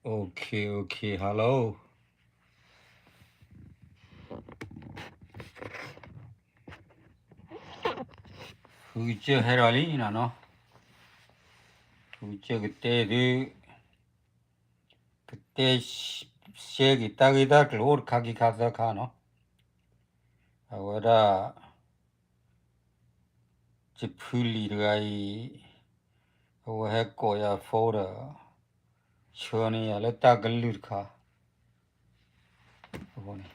Okay, okay, hello. ဖုကစၢၢ်ဟဲဒီးလံနီၤနီၤ, ဖုကစၢၢ်ကတဲသု, ကတဲရှဲက့ၤတၢ်ဂ့ၢ်တၢ်ကျိၤအိၣ်တခါခံခါသၢခါနီၤ, အဝဲဒၣ် ယဖုလံၤတဂၤအံၤ, အဝဲဟဲကိးယၤ phone ဒီး ဆှၢန့ၢ်ယၤလၢတၢ်ကလုၢ်တခါ, အဃိန့ၣ်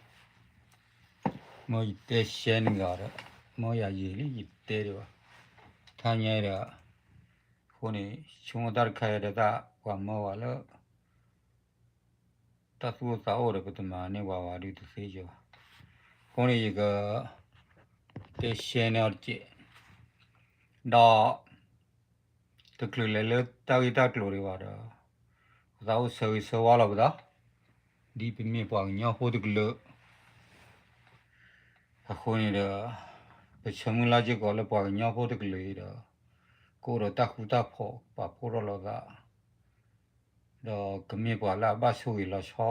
မ်ယတဲရှဲန့ၢ်ဂၤဒီး မ်ယၤယံာ်လံ ယတဲဒံးဘၣ်, ထါညါဒီး, အဃိန့ၣ် ဆိကမိၣ်တၢ်တခါအံၤဒီးတၢ်ပှၤမၢဝဲလၢ တၢ်သူၣ်အိၣ်သးအိၣ်ဒီး ပတမၤန့ၢ်ဝဲဝဲဒုးတသ့ယဘၣ်, အဃိန့ၣ်ယက တဲရှဲန့ၢ်အီၤတက့ၢ်, ဒီး တချုးလဲၤလၢတၢ်ဂ့ၢ်တၢ်ကျိၤဒံးဘၣ်ဒီး, ပသးအိၣ်ဆၢဂ့ၤဆၢဝါလီၤပသး, ဒ်ပမ့ၢ်ပှၤကညီဖိတကလုာ် အဃိန့ၣ်ဒီး, ပဆၢမုၢ်လၢ်စ့ၢ်ကီးလၢပှၤကညီဖိတကလုာ်အံၤဒီး, ကအိၣ်ဒီးတၢ်ဃူတၢ်ဖိး ပာ်ဖှိၣ်ထီၣ်လိာ်သး, ဒီးကမ့ၢ်ပှၤလၢအဘၣ်ဆိၣ်ဂ့ၤလီၤဆီ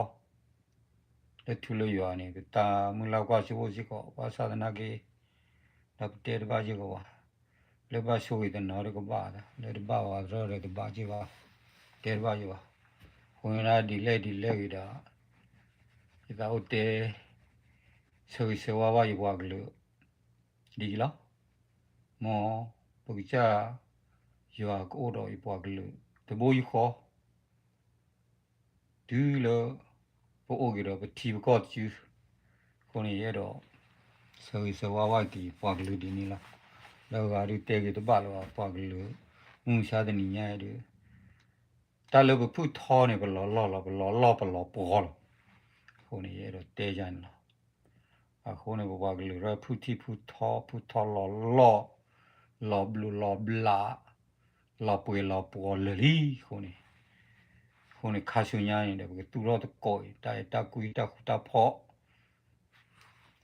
လၢထူလၢယွၤန့ၣ် ပတၢ်မုၢ်လၢ်ကွၢ်စိအိၣ်စ့ၢ်ကီး ဘၣ်ဆၣ်သနာ်က့ ဒီးပတဲတဘၣ်စ့ၢ်ကီးဘၣ်, လၢဘၣ်ဆိၣ်ဂ့ၤတနီၤဒီးကဘၣ်သး, လၢတဘၣ်ဝဲသရၣ်ဒီးတဘၣ်စ့ၢ်ဘၣ်, တဲတဘၣ်စ့ၢ်ဘၣ်, အဃိန့ၣ်ဒ်လဲၣ်ဒ်လဲၣ်ဂ့ၤဒီး, ယသးအိၣ်တဲ ဆၢဂ့ၤဆၢဝါဘၣ်ယပှၤကလုာ် ဒ်အံၤလီၤ, မ်ပကစၢ်ယွၤကအိၣ်ဒီးယပှၤကလုာ် တဘိယူၢ်ဃီ တုၤလၢ ပအိၣ်က့ၤဒီးပထံပကီၢ်တစု, အဃိန့ၣ် ယအဲၣ်ဒိး ဆၢဂ့ၤဆၢဝါဘၣ်က့ၤပှၤကလုာ်ဒ်န့ၣ်လီၤ, လၢအဂၤဒုးတဲက့ၤတဘၣ်လၢၤဘၣ် ပှၤကလုာ် မုၢ်မဆါတနံၤညါအံၤဒီး, တၢ်လၢပဖုၣ်ထီန့ၣ် ပလီၤလီၢ်လီၤ ပလီၤလီၢ်ပလီၤပှီၤလီၤ, အဃိန့ၣ် ယအဲၣ်ဒိးတဲယၤန့ၣ်လီၤ, အဃိန့ၣ် ပပှၤကလုာ်ရဲၣ်ဖုၣ်ထံဖုၣ်ထီ ဖုၣ်ထီလီၤလီၢ်, လီၤဘျုးလီၤဘျး, လီၤပှဲၤလီၤပှီၤလၢာ်လံ, အဃိန့ၣ်, အဃိန့ၣ် ခါဆူညါန့ၣ်ဒီး ပကသူၣ်ထီၣ်သကိးအံၤ တၢ်အဲၣ်တၢ်ကွံတၢ်ဃူတၢ်ဖိး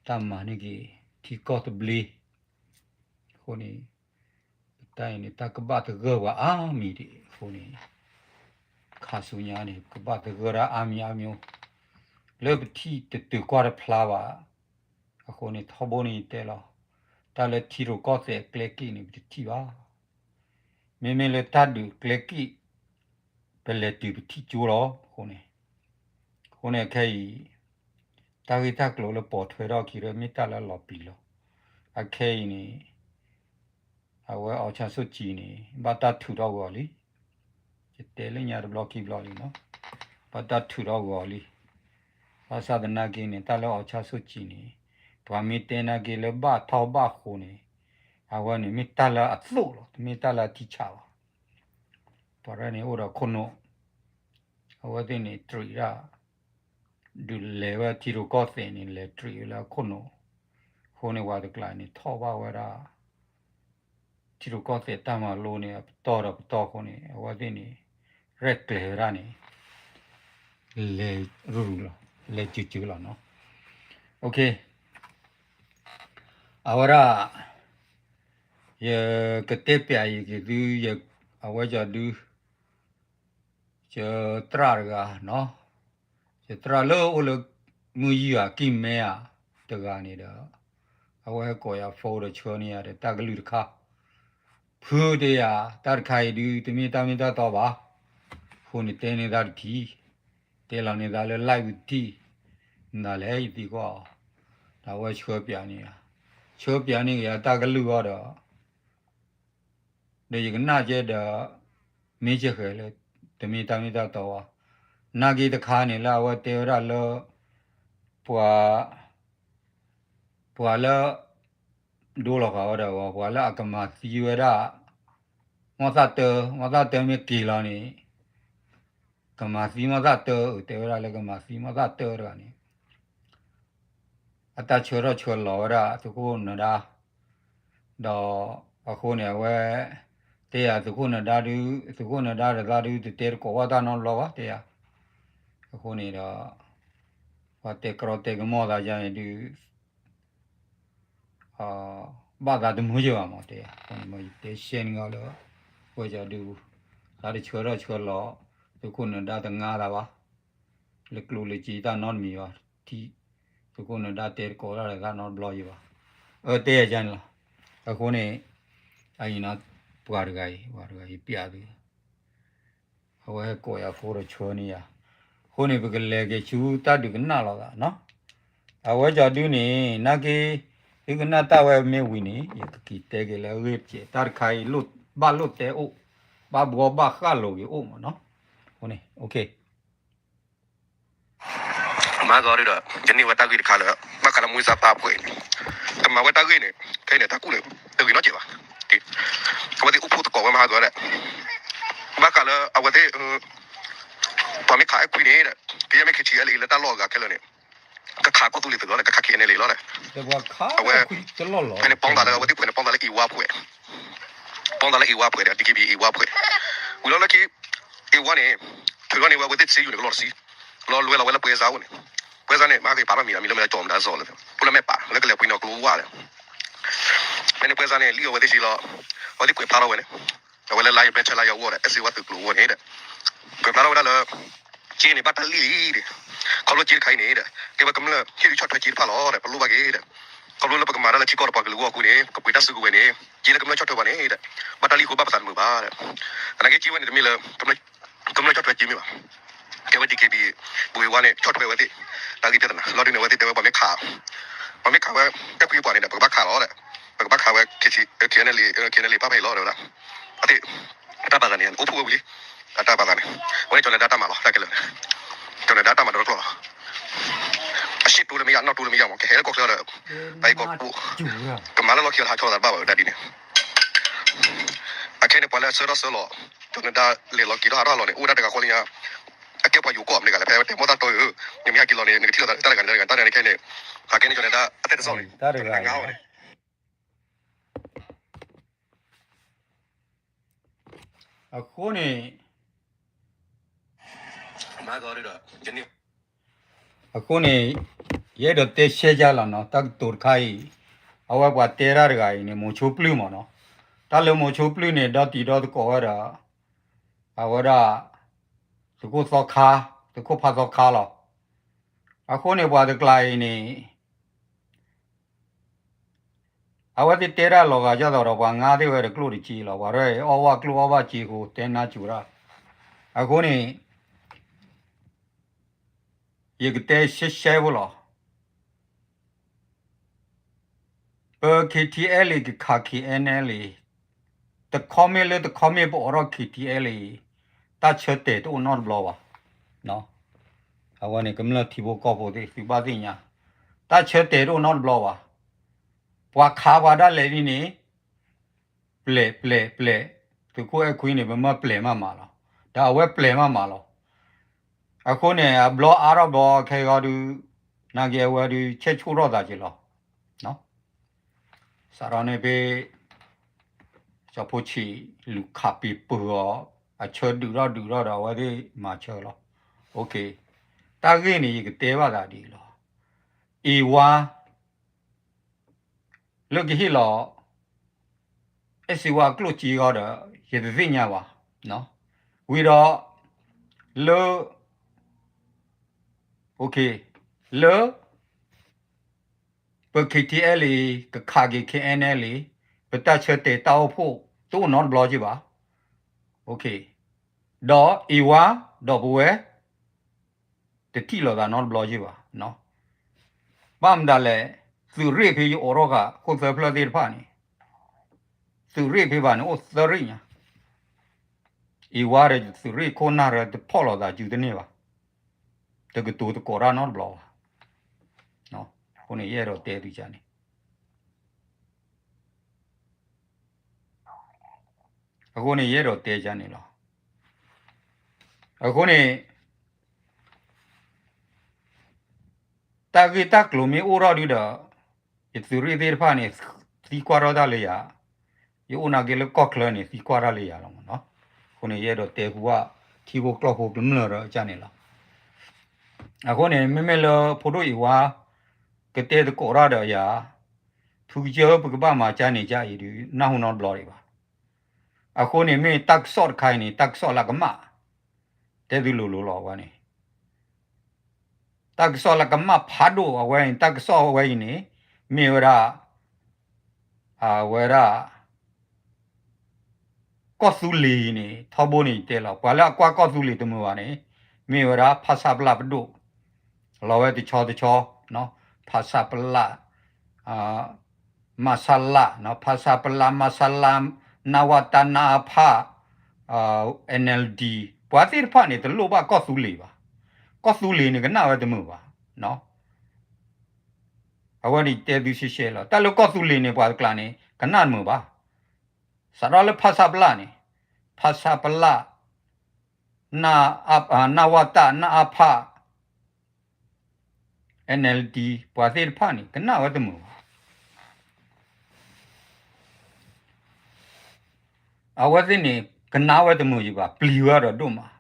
တၢ်မၤန့ၢ်က့ၤ ထံကီၢ်သဘျ့, အဃိန့ၣ်, ပတၢ်အံၤန့ၣ် တၢ်ကဘၣ်သဂၢၢ်ပှၤအါမံၤဒံး အဃိန့ၣ်, ခါဆူညါန့ၣ် ကဘၣ်သဂၢၢ်တၢ်အါမံၤအါမံၤ, လၢပထံၣ်တတုၤကွၢ်တဖျါဘၣ်, အဃိန့ၣ် ထီဘိန့ၣ်ယတဲလီၤ, တၢ်လၢထံရူၢ်ကီၢ်သဲးအကျဲက့ၣ်န့ၣ် ပတထံၣ်ဘၣ် မ့မ့ၢ်လၢတၢ်ဒုးကျဲက့ၣ်, ပလဲၤတုၤပထံၣ်ကၠိလီၤ, အဃိန့ၣ်, အဃိန့ၣ်ခဲအံၤ, တၢ်ဂ့ၢ်တၢ်ကျိၤလၢပိာ်ထွဲထီၣ်အခံဒီး မ့ၢ်တၢ်လၢအလီၤပျံၤလီၤ, အခဲအံၤန့ၣ်, အဝဲ အောင်ဆန်းစုကြည် န့ၣ် ဘၣ်တၢ်ထုးထီၣ်ကွံာ်အီၤလံ, ယတဲလၢညါတဘျီခံဘျီလံနီၤ, ဘၣ်တၢ်ထုးထီၣ်ကွံာ်အီၤလံ, ဘၣ်ဆၣ်သနာ်က့န့ၣ် တၢ်လၢ အောင်ဆန်းစုကြည် န့ၣ်, ပှၤမ့ၢ်တဲနာ်က့လၢဘၣ်ထီၣ်ဘၣ်ဃိန့ၣ်, အဝဲန့ၣ်မ့ၢ်တၢ်လၢအသိၣ်လီၤ တမ့ၢ်တၢ်လၢအထံဆးဘၣ်, ပှၤရဲၣ်န့ၣ်အိၣ်ဒီးခိၣ်နူာ်, အဝဲသ့ၣ်န့ၣ်တြံးဒၣ်, ဒုးလဲၤဝဲထံရူၢ်ကီၢ်သဲးန့ၣ် လဲၤတြံးဝဲလၢအခိၣ်နူာ်, အဃိန့ၣ်ပှၤတကျါန့ၣ် ထီၣ်ဘၣ်ဝဲဒၣ် ထံရူၢ်ကီၢ်သဲးတၢ်မၤလိန့ၣ် အပတီၢ်ဒီးပတီၢ်အဃိန့ၣ် အဝဲသ့ၣ်န့ၣ်, ရဲၣ်ကျဲၤဝဲဒၣ်န့ၣ်, လဲၤရူၤရူၤလီၤ, လဲၤစူၤစူၤလီၤနီၤ, အဝဲဒၣ်, ယကတဲပျးအံၤက့ၤသု, အဝဲကဒု ယသရၣ်တဂၤနီၤ, ယသရၣ်လၢအိၣ်လၢ မုၢ်ယံၤဧါ ကံၢ်မဲဧါတဂၤန့ၣ်ဒီး, အဝဲကိးယၤ phone ဒီးဆှၢန့ၢ်ယၤဒီးတၢ်ကလုၢ်တခါ, ဖုတဲယၤ တၢ်တခါအံၤဒုး တမ့ၢ်တၢ်မ့ၢ်တၢ်တီဘၣ်, အဃိန့ၣ်တဲန့ၢ်တၢ်တထံၣ်, တဲလီၤန့ၢ်သးလၢ live တထံၣ်, နလဲၣ်ယသံကွၢ်အီၤ, ဒီးအဝဲဆှၢပျးန့ၢ်ယၤ, ဆှၢပျးန့ၢ်က့ၤယၤတၢ်ကလုၢ်အီၤဒီး ဒီးယကနၣ်ကဲဒီး, မ့ၢ်ကဃဲၤလၢ, တမ့ၢ်တၢ်မ့ၢ်တၢ်တီဘၣ်, နာ်က့တခါန့ၣ်လၢအဝဲတဲဝဲဒၣ်လၢ, ပှၤ, ပှၤလၢ, ဒိလီၤဃာ်ဝဲဒၣ်ဝဲ ပှၤလၢအကမၤသံဝဲဒၣ်, မီၢ်သၣ်တၢ, မီၢ်သၣ်တၢမ့ၢ်က့ၤလီၤန့ၣ်, ကမၤသံမီၢ်သၣ်တၢ တဲဝဲဒၣ်လၢကမၤသံမီၢ်သၣ်တၢတဂၤန့ၣ် အတၢ်ဆှၢထီၣ်ဆှၢလီၤဝဲဒၣ်သုးခိၣ်နၢၤဒါ, ဒီးအဃိန့ၣ် အဝဲ, တဲယၤသုးခိၣ်နၢၤဒါဒုး သုးခိၣ်နၢၤဒါတသးဒုး တတဲတကိးဘၣ်တၢ်နီတဘျီဘၣ်တဲယၤ, အဃိန့ၣ်ဒီး, ပှၤတဲကြီတဲကမီၣ်သးယၤန့ၣ်ဒုး ဘၣ်သးတမုာ်ယဘၣ်မးတဲယၤ, အဃိန့ၣ်မ့ၢ်ယတဲရှဲန့ၢ်အီၤလၢ, ဝဲကဒုး, သးတဆှၢထီၣ်ဆှၢလီၤ, သုးခိၣ်နၢၤဒါတငါသးဘၣ် လဲၤကျိၣ်လဲၤစ့တၢ်နီတမံၤဘၣ်, ထံ, သုးခိၣ်နၢၤဒါတဲတကိးတၢ်ဒီးတၢ်နီတဘျီယံၤဘၣ်, အၢ တဲယၤန့ၣ်လီၤ. အဃိန့ၣ် အအံၤနီၤ ပှၤတဂၤအံၤ ပှၤတဂၤအံၤ ပျးသု အဝဲဟဲကိးယၤအဃိဒီးဆှၢန့ၢ်ယၤ, အဃိန့ၣ် ပကလဲၤက့ၤဆူတၢ်ဒုးကနၣ်လိာ်သးနီၤ, အဝဲကၠီဒုန့ၣ် နာ်က့ သုကနၣ်တၢ်ဝဲမ့ၢ်ဝံၤန့ၣ် ယကက့ၤတဲက့ၤလၢအဂ့ၢ်တက့ၢ်, တၢ်တခါအံၤ ဘၣ်လိၣ်တဲအိၣ်, ဘၣ်ဘှီဘၣ်ဃၣ်လိာ်က့ၤအိၣ်မးနီၤ, အဃိန့ၣ် မၤကီဒုဒီး ယန့ၢ်ဝဲတၢ်ဂ့ၢ်တခါလၢ ဘၣ်ဃးလၢမူစါပာ်ဖှဲးန့ၣ်, ကမၤဝဲတၢ်ဂ့ၢ်န့ၣ် ခဲအံၤန့ၣ် တၢ်ကူၣ်န့ၣ် တဂ့ၤနီတစဲးဘၣ်, အဝဲသ့ၣ်အိၣ်ဖှိၣ်သကိးဝဲမဟါကီဒီး ဘၣ်ဃးလၢအဝဲသ့ၣ် ပှၤမ့ၢ်ခးအဲၣ်ခွံန့ၣ်ဒီး ကယဲၢ်မ့ၢ် KTLA လၢတၢ်လီၢ်အဂၤခဲလၢာ်န့ၣ် ကခးကီၢ်သူလ့ၤသုးလီၤဒီး ကခး KNLA လီၤဒီး အဝဲ ဖဲန့ၣ်ပီသးလၢ အဝဲသ့ၣ်ဖှဲးန့ၣ် ပီသးလၢအ့ဝါဖှဲး, ပီသးလၢအ့ဝါဖှဲးဒီး DKBA အ့ဝါဖှဲး, ဝံၤလီၤလၢခံ အ့ဝါန့ၣ် ထုးထီၣ်န့ၢ်ဝဲအဝဲသ့ၣ်တဆံယူၤန့ၣ် ကလီၢ်တဆံ, လီၤလွဲလီၤဝဲလၢပွဲစားအိၣ်န့ၣ်, ပွဲစားန့ၣ် မဟါကပာ်ထီၣ်မံၤဒီး မံၤလၢမ့ၢ်လၢကၠီမတၤစီၤလၢ ဖိလၢမဲာ်ပာ်လၢကလဲၤပှ့ၤနီၣ်ကျိဝၢ်လၢ ဖဲန့ၣ်ပွဲစားန့ၣ် လံၣ်အီၤဝဲသ့ၣ်ဆံလီၤ, အဝဲသ့ၣ်ကွဲးဖျါထီၣ်ဝဲန့ၣ်, အဝဲလၢ live ဘဲဆဲလါယၤအဂီၢ်ဒီး အဲၣ်စ့ဝါသုးကျိၤအဂီၢ်န့ၣ်ဒီး ကွဲးဖျါထီၣ်ဝဲဒၣ်လၢ က့န့ၣ် ဘၣ်တၢ်လံၣ်လံဒီး ခီဖျိက့တခါအံၤန့ၣ်ဒီး ကဲဝဲကမျၢၢ်ဟ့ၣ်ဒုးဆီၣ်ထွဲက့တဖၣ်လီၤဒီး ပလိၣ်ဘၣ်က့ၤဒီး ခီဖျိလၢပကမၤတၢ်လၢထံကီၢ်ဒီးပှၤကလုာ်အဂီၢ်အဃိန့ၣ် ကပှ့ၤတၢ်စုကဝဲၤန့ၣ် က့လၢကမျၢၢ်ဆီၣ်ထွဲပှၤန့ၣ်ဒီး ဘၣ်တၢ်လံၣ်အဃိဘၣ်ပသးတမုာ်ဘၣ်ဒီး သနာ်က့က့ဝဲန့ၣ်တမ့ၢ်လၢ ကမျၢၢ်ဆီၣ်ထွဲက့မ့ၢ်ဘၣ် ကဲဝဲ DKBA ပူၤဝဲန့ၣ် ဆီၣ်ထွဲဝဲသ့ၣ် တၢ်ဂ့ၢ်ပြဿနာ လီၤဒုးန့ၣ် အဝဲသ့ၣ်တဲဝဲပှၤမ့ၢ်ခး ပှၤမ့ၢ်ခးဝဲ အဲၣ်ခွံပှၤန့ၣ်ဒီး ပကဘၣ်ခးလီၤဒီး ပကဘၣ်ခးဝဲ KNLA KNLA ပၣ်ဖဲအံၤလီၤဒီးဝဲဒၣ် အသ့ၣ် အတၢ်ပာ်သးန့ၣ် အိၣ်ဖှိၣ်ဝဲဝံၤလံ အတၢ်ပာ်သးန့ၣ် အဝဲန့ၣ် ကၠီၤနဒါတၢ်မၤလီၤ တၢ်ကဲလၢာ်န့ၣ် ကၠီၤနဒါတၢ်မၤဒီတကျီၢ်လီၤ အရှေ့တိုးလည်းမရ အနောက်တိုးလည်းမရ မး ကဟဲလၢကီၢ်ချၢဒီး ပကမၤလၢလီၢ်ခံအီၤ တဟးဆီသးတဘၣ်ဘၣ်ဝဲဒၣ်ဒ်န့ၣ် အခဲန့ၣ် ပှၤလၢအဆၢထီၣ်ဆၢလီၤ ကၠီၤနဒါလဲၤလီၤက့ၤထီၣ်ဟးထီၣ်လီၤန့ၣ် အိၣ်ဝဲဒၣ်တဂၤဃီလၢညါ အကဲပှၤယိၤကီၢ်မတၤတဂၤလဲၣ် ဖဲတဲမိၢ်သၣ်တီဧၢ နမ့ၢ်ဟဲက့ၤလီၤန့ၣ် နကထံၣ်လိာ်သးတၢ်တဂၤန့ၣ် တၢ်တဂၤန့ၣ် တၢ်တဂၤန့ၣ် ခဲန့ၣ် အကဲန့ၣ် ကၠီၤနဒါ အသဲတစီၣ်န့ၣ် တၢ်တဂၤန့ၣ် အဃိန့ၣ် အဃိန့ၣ် ယအဲၣ်ဒိးတဲရှဲယါလီၤနီၤ တၢ်ကတိၤတခါအံၤ အဝဲပှၤတဲတၢ်တဂၤအံၤန့ၣ် မိၤဆိပျုၢ်မးနီၤ တၢ်လၢမိၤဆိပျုၢ်န့ၣ် ဒီတံၤဒီသကိးဝဲဒီး အဝဲဒၣ် သုးခိၣ်သီခါ သုးခိၣ်ဖးသီခါလီၤ အဃိန့ၣ် ပှၤတကျါအံၤန့ၣ် အဝဲသ့ၣ်တဲတၢ်လီၤဂာ်ဒ်သိးဒီး ပှၤငါသ့ၣ်ဝဲဒီးကျိၣ်တက့လီၤ ပှၤရဲၣ်အီၣ်ဘၣ်ကျိၣ်အီၣ်ဘၣ်စ့အဃိ တဲနါစူၤတၢ် အဃိန့ၣ် ယကတဲရှဲရှဲဖိလီၤ ပ KTLA ကခး KNLA တခီမ့ၢ်လၢတခီမ့ၢ်ပအိးထီၣ် KTLA တၢ်ဆၢတဲာ်တအိၣ်နီတဘျီဘၣ် အဝဲန့ၣ်ကမျၢၢ်ထံဖိကီၢ်ဖိသ့ၣ် သုဘၣ်သ့ၣ်ညါ တၢ်ဆၢတဲာ်တအိၣ်နီတဘျီဘၣ် ပှၤခးပှၤဒၣ်လဲာ်ဒ်န့ၣ် ပျဲးပျဲးပျဲး သုးခိၣ်အဲၣ်ခွံန့ၣ် ပမၢပျဲးမးမးလီၤ ဒီးအဝဲပျဲးမးမးလီၤ အဃိန့ၣ် အဘျီအါထီၣ်ဘျီခဲဂီၤဒုး နာ်က့အဝဲဒုး ဆဲးဆိၣ်ထီၣ်သးက့ၤလီၤ စးထီၣ်န့ၣ်ဖဲ စီၤဖိဆံးလူၤခးပ့ၤပၢၤအီၤ အဆၢဒုးထီၣ်ဒုးထီၣ်ဒီး အဝဲသ့ၣ်မၤဆၢလီၤ တၢ်ဂ့ၢ်န့ၣ် ယကတဲဘၣ်သးဒ်အံၤလီၤ အ့ဝါ လၢကဟ့ၣ်လီၤ အဲၣ်စ့ဝါအကျိၣ်စ့အဂီၢ်ဒီး ယတသ့ၣ်ညါဘၣ် ဝံၤဒီး လၢ လၢ ပ KTLA ကခးက့ၤ KNLA ပတၢ်ဆၢတဲာ်တၢ်အိၣ်ဖှိၣ် တအိၣ်နီတဘျီက့ဘၣ် ဒီးအ့ဝါ ဒီးပဝဲ တထံၣ်လိာ်သးနီတဘျီက့ဘၣ် ဘၣ်မတၤလဲၣ် သုးရ့ၣ်ဖဲယအိးထီၣ်ဃာ် ခိၣ်သၢဖျၢၣ်သ့ၣ်တဖၣ်န့ၣ် သုးရ့ၣ်ဖဲဘၣ်န့ၣ် အိၣ်သၢရ့ၣ်ညါ အ့ဝါဒီးသုးရ့ၣ်ခိၣ်နၢ်ရၢ တဖီၣ်လိာ်သးစုတန့ၢ်ဘၣ် တကတိၤသကိးတၢ်နီတဘျီဘၣ် အဃိန့ၣ် ယအဲၣ်ဒိးတဲသုန့ၣ် အဃိန့ၣ် ယအဲၣ်ဒိးတဲယၤန့ၣ်လီၤ. အဃိန့ၣ် တၢ်ဂ့ၢ်တၢ်ကျိၤမ့ၢ်အိၣ်ထီၣ်ဒုဒီး ယသုးရ့ၣ်သ့ၣ်တဖၣ်န့ၣ် သံကွၢ်ထီၣ်တၢ်လၢယၤ, ယအိၣ်နာ်က့လၢကီၢ်ချၢန့ၣ် သံကွၢ်တၢ်လၢယၤလီၤမ့ၢ်နီၤ. အဃိန့ၣ် ယအဲၣ်ဒိးတဲဟူဘၣ် ထံဖိကီၢ်ဖိကမျၢၢ်ဒီးကန့ၣ်လီၤ. အဃိန့ၣ် မ့မ့ၢ်လၢဖိဒိၣ်အ့ဝါ ကတဲသကိးတၢ်ဒီးယၤ ဖုကစၢၢ် ပကဘၣ်မၤကန့ၣ်ကအံၤဒုး နၢ်ဟူနီတဘျီဒံးဘၣ်. အဃိန့ၣ် မ့ၢ်တၢ်ကစီၣ်တခါအံၤန့ၣ် တၢ်ကစီၣ်လၢကမၣ် တဲသုလိၤလိၤလီၤဝဲန့ၣ်. တၢ်ကစီၣ်လၢကမၣ်ဖးဒိၣ်အဝဲအံၤ တၢ်ကစီၣ်အဝဲအံၤန့ၣ် မ့ၢ်ဝဲဒၣ် အဝဲဒၣ် ကီၢ်သူလ့ၤအံၤန့ၣ် ထီဘိန့ၣ်ယတဲလီၤ ပှၤလၢအကွၢ်ကီၢ်သူလ့ၤတမုာ်ဘၣ်န့ၣ် မ့ၢ်ဝဲဒၣ် ဖဆပလ ပဒိၣ် လီၤဝဲတဆီတဆီ ဖဆပလ မဆလ ဖဆပလ မဆလ နဝတ နအဖ NLD ပှၤသ့ၣ်တဖၣ်န့ၣ် တလိၣ်ဘၣ်ကီၢ်သူလ့ၤဘၣ်. ကီၢ်သူလ့ၤန့ၣ် ကနၣ်ဝဲတမုာ်ဘၣ်. အဝဲန့ၣ်တဲသုရှဲရှဲလီၤ. တၢ်လၢကီၢ်သူလ့ၤန့ၣ် ပှၤတကျါန့ၣ် ကနၣ်တမုာ်ဘၣ်. စးထီၣ်လၢ ဖဆပလ န့ၣ် ဖဆပလ နဝတ နအဖ NLD ပှၤသ့ၣ်တဖၣ်န့ၣ် ကနၣ်ဝဲတမုာ်ဘၣ်. အဝဲသ့ၣ်န့ၣ် ကနၣ်ဝဲတမုာ်ယံၤဘၣ် ပျံၤဝဲဒီးဒိၣ်မး.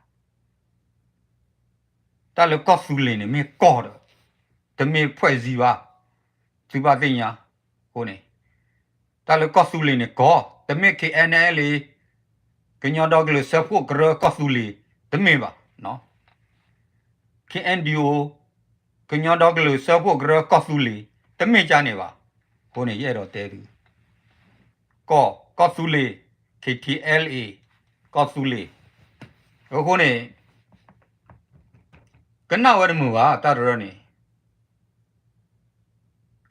တၢ်လၢကီၢ်သူလ့ၤန့ၣ် မ့ၢ်ကီၢ်ဒီး တမ့ၢ် ဖွဲ့စည်း ဘၣ်. သုဘၣ်သ့ၣ်ညါအဃိန့ၣ် တၢ်လၢကီၢ်သူလ့ၤန့ၣ်ကီၢ် တမ့ၢ် KNLA ကညီဒီကလုာ်စၢဖှိၣ်ကရၢကီၢ်သူလ့ၤ တမ့ၢ်ဘၣ်. KNDO ကညီဒီကလုာ်စၢဖှိၣ်ကရၢကီၢ်သူလ့ၤ တမ့ၢ်ကန့ၣ်ဘၣ်. အဃိန့ၣ် ယအဲၣ်ဒိးတဲသု ကီၢ် ကီၢ်သူလ့ၤ KTLA ကီၢ်သူလ့ၤ အဃိန့ၣ် ကနၣ်ဝဲတမုာ်ဘၣ် တၢ်တရၢန့ၣ်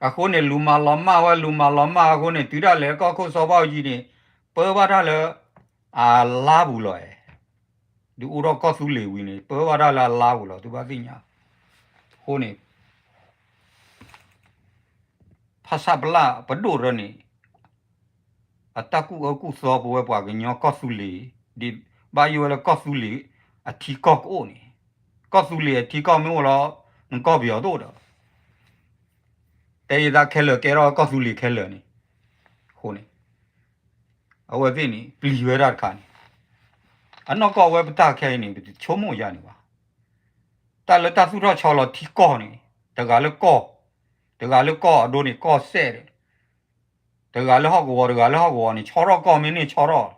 အဃိန့ၣ် လူၤမၤလီၤမၢ်ဝဲ လူၤမၤလီၤမၢ်အဃိန့ၣ် တုၤဒၣ်လဲာ်ကီၢ်ခိၣ်စီၤဘၣ်အူကၠံန့ၣ် ပၢဘၣ်တၢ်လၢ အလါပူၤလီၤ. ဒုးအိၣ်ထီၣ်ကီၢ်သူလ့ၤဝံၤန့ၣ် ပၢဘၣ်တၢ်လၢအလါပူၤလီၤ သုဘၣ်သ့ၣ်ညါ. အဃိန့ၣ် ဖဆပလပဒိၣ်တရၢန့ၣ် အတၢ်ကူၣ်အၢကူၣ်သီပဝဲပှၤကညီကီၢ်သူလ့ၤ ဒ်ဘၣ်ယိၣ်ဝဲလၢကီၢ်သူလ့ၤအထံကီၢ်ကအိၣ်န့ၣ် ကီၢ်သူလ့ၤအထံကီၢ်မ့ၢ်အိၣ်လီၤ နကီၢ်ပယီၤတအိၣ်ဒီး တဲယသးခဲလၢာ်ကဲထီၣ်ကီၢ်သူလ့ၤခဲလၢာ်န့ၣ် အဃိန့ၣ် အဝဲသ့ၣ်န့ၣ် ပျံၤဝဲဒၣ်တခါန့ၣ် အနီၢ်ကီၢ်ဝဲပတၢ်ခဲအံၤန့ၣ် ပတဆိကမိၣ်ယါန့ၣ်ဘၣ်. တၢ်လၢတၢ်သူၣ်ထီၣ်ဆီလီၤထံကီၢ်န့ၣ် တဂၤလၢကီၢ် တဂၤလၢကီၢ်အဒိန့ၣ် ကီၢ်စဲၣ် တဂၤလၢဟီၣ်ကဝီၤ တဂၤလၢဟီၣ်ကဝီၤန့ၣ် ဆီထီၣ်ကီၢ်မ့ၢ်န့ၢ်ဆီထီၣ်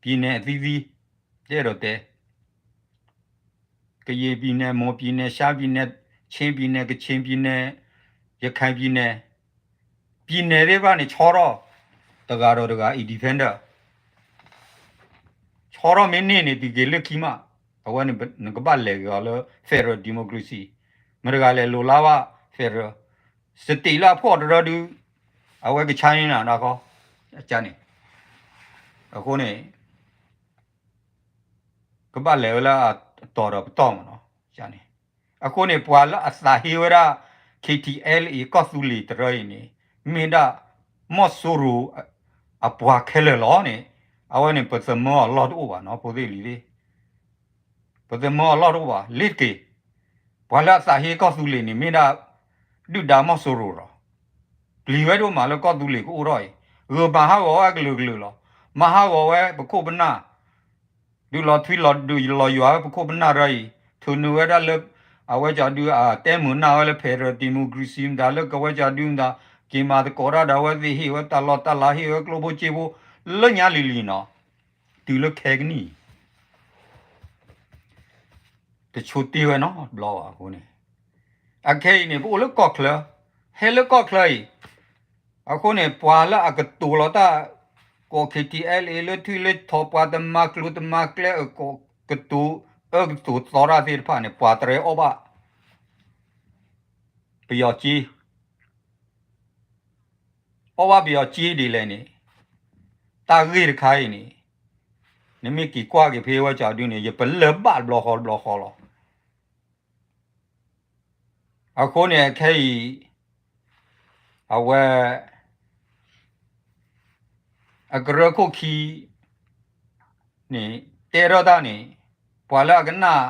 ပြည်နယ်အသီးသီး ယအဲၣ်ဒိးတဲ ကရင်ပြည်နယ် မွန်ပြည်နယ် ရှမ်းပြည်နယ် ချင်းပြည်နယ် ကချင်ပြည်နယ် ရခိုင်ပြည်နယ် ပြည်နယ်သ့ၣ်တဖၣ်န့ၣ် ဆီထီၣ် တဂၤဒီးတဂၤ independent ဆီထီၣ်မ့ၢ်န့ၢ်န့ၣ် တုၤက့ၤလၢခံမး အဝဲန့ၣ်နကဘၣ်လဲၤက့ၤအီၤလၢ federal democracy မတၤတဂၤလဲၤလိၤလါဘၣ် federal စတ့းလၢအဖှီၣ်တရၢဒု အဝဲကဆါန့ၢ်နၤနီၢ်ခီ န့ၣ် အဃိန့ၣ် ကဘၣ်လဲၤဝဲလၢအတီၤဒီးပတီၢ်မးနီၤ န့ၣ် အဃိန့ၣ် ပှၤလၢအသးဟ့ဝဲဒၣ် KTLA ကီၢ်သူလ့ၤတရၢအံၤန့ၣ် မ့ၢ်ဒၣ် မီၢ်စိရိၤ အပှၤခဲလၢာ်လီၤန့ၣ် အဝဲန့ၣ် ပသမၢအီၤလီၢ်တအိၣ်ဘၣ်နီၤ ဖိသ့ၣ်လံၤသ့ၣ် ပသမၢအီၤလီၢ်တအိၣ်ဘၣ် လ့ၤတက့ၤ ပှၤလၢအသးဟ့ကီၢ်သူလ့ၤန့ၣ် မ့ၢ်ဒၣ် ဒုၣ်ဒါမီၢ်စိရိၤလီၤ ပျံၤဝဲဒိၣ်မးလၢကီၢ်သူလ့ၤကအိၣ်ထီၣ်အံၤ ဂုာ်မၤဟးဂီၤဝဲကလုာ်ကလုာ်လီၤ မၤဟးဂီၤဝဲပခိၣ်ပနၢ် ဒုးလီၤထွံလီၤဒုးလီၤယွၤဝဲပခိၣ်ပနၢ်တရၢအံၤ ထုးနုာ်ဝဲဒၣ်လၢ အဝဲကၠီဒု တဲမုာ်နၢ်ဝဲလၢ federal democracy မတၤလၢကဝဲကၠီဒုမတၤ က့ၤမၤသကိးတၢ်ဒီးအဝဲသ့ၣ်ဟ့ၣ်ဝဲတၢ်လီၢ်တၢ်လၤဟ့ၣ်ဝဲကျိဖိစ့ဖိ လၢညါလံၤလံၤနီၤ တုၤလၢခဲကနံၣ် တဆိတ့ဝဲနီတဘျီဘၣ်အဃိန့ၣ် အခဲအံၤန့ၣ် ပအိၣ်လၢကီၢ်ချၢ ဟဲလၢကီၢ်ချၢအံၤ အဃိန့ၣ် ပှၤလၢအကတိၤလီၤတၢ် ကိး KTLA လၢထွံလၢထီၣ် ပှၤတမၤကျိၤတမၤကျဲ အကတိၤအၢကတိၤသီတၢ်သ့ၣ်တဖၣ်န့ၣ် ပှၤတရၢအီၣ်ဘၣ် ပယီၤက့ အီၣ်ဘၣ်ပယီၤက့ဒ်လဲၣ်န့ၣ် တၢ်ဂ့ၢ်တခါအံၤန့ၣ် နမ့ၢ်က့ၤကွၢ်က့ၤဖဲဝဲကၠီဒုန့ၣ် ယပလၢၢ်ဘၣ်တဘျီဃီတဘျီဃီလီၤ. အဃိန့ၣ် ခဲအံၤ အဝဲ အကရၢခိၣ်ခံန့ၣ် တဲထီၣ်တၢ်န့ၣ် ပှၤလၢအကနၣ်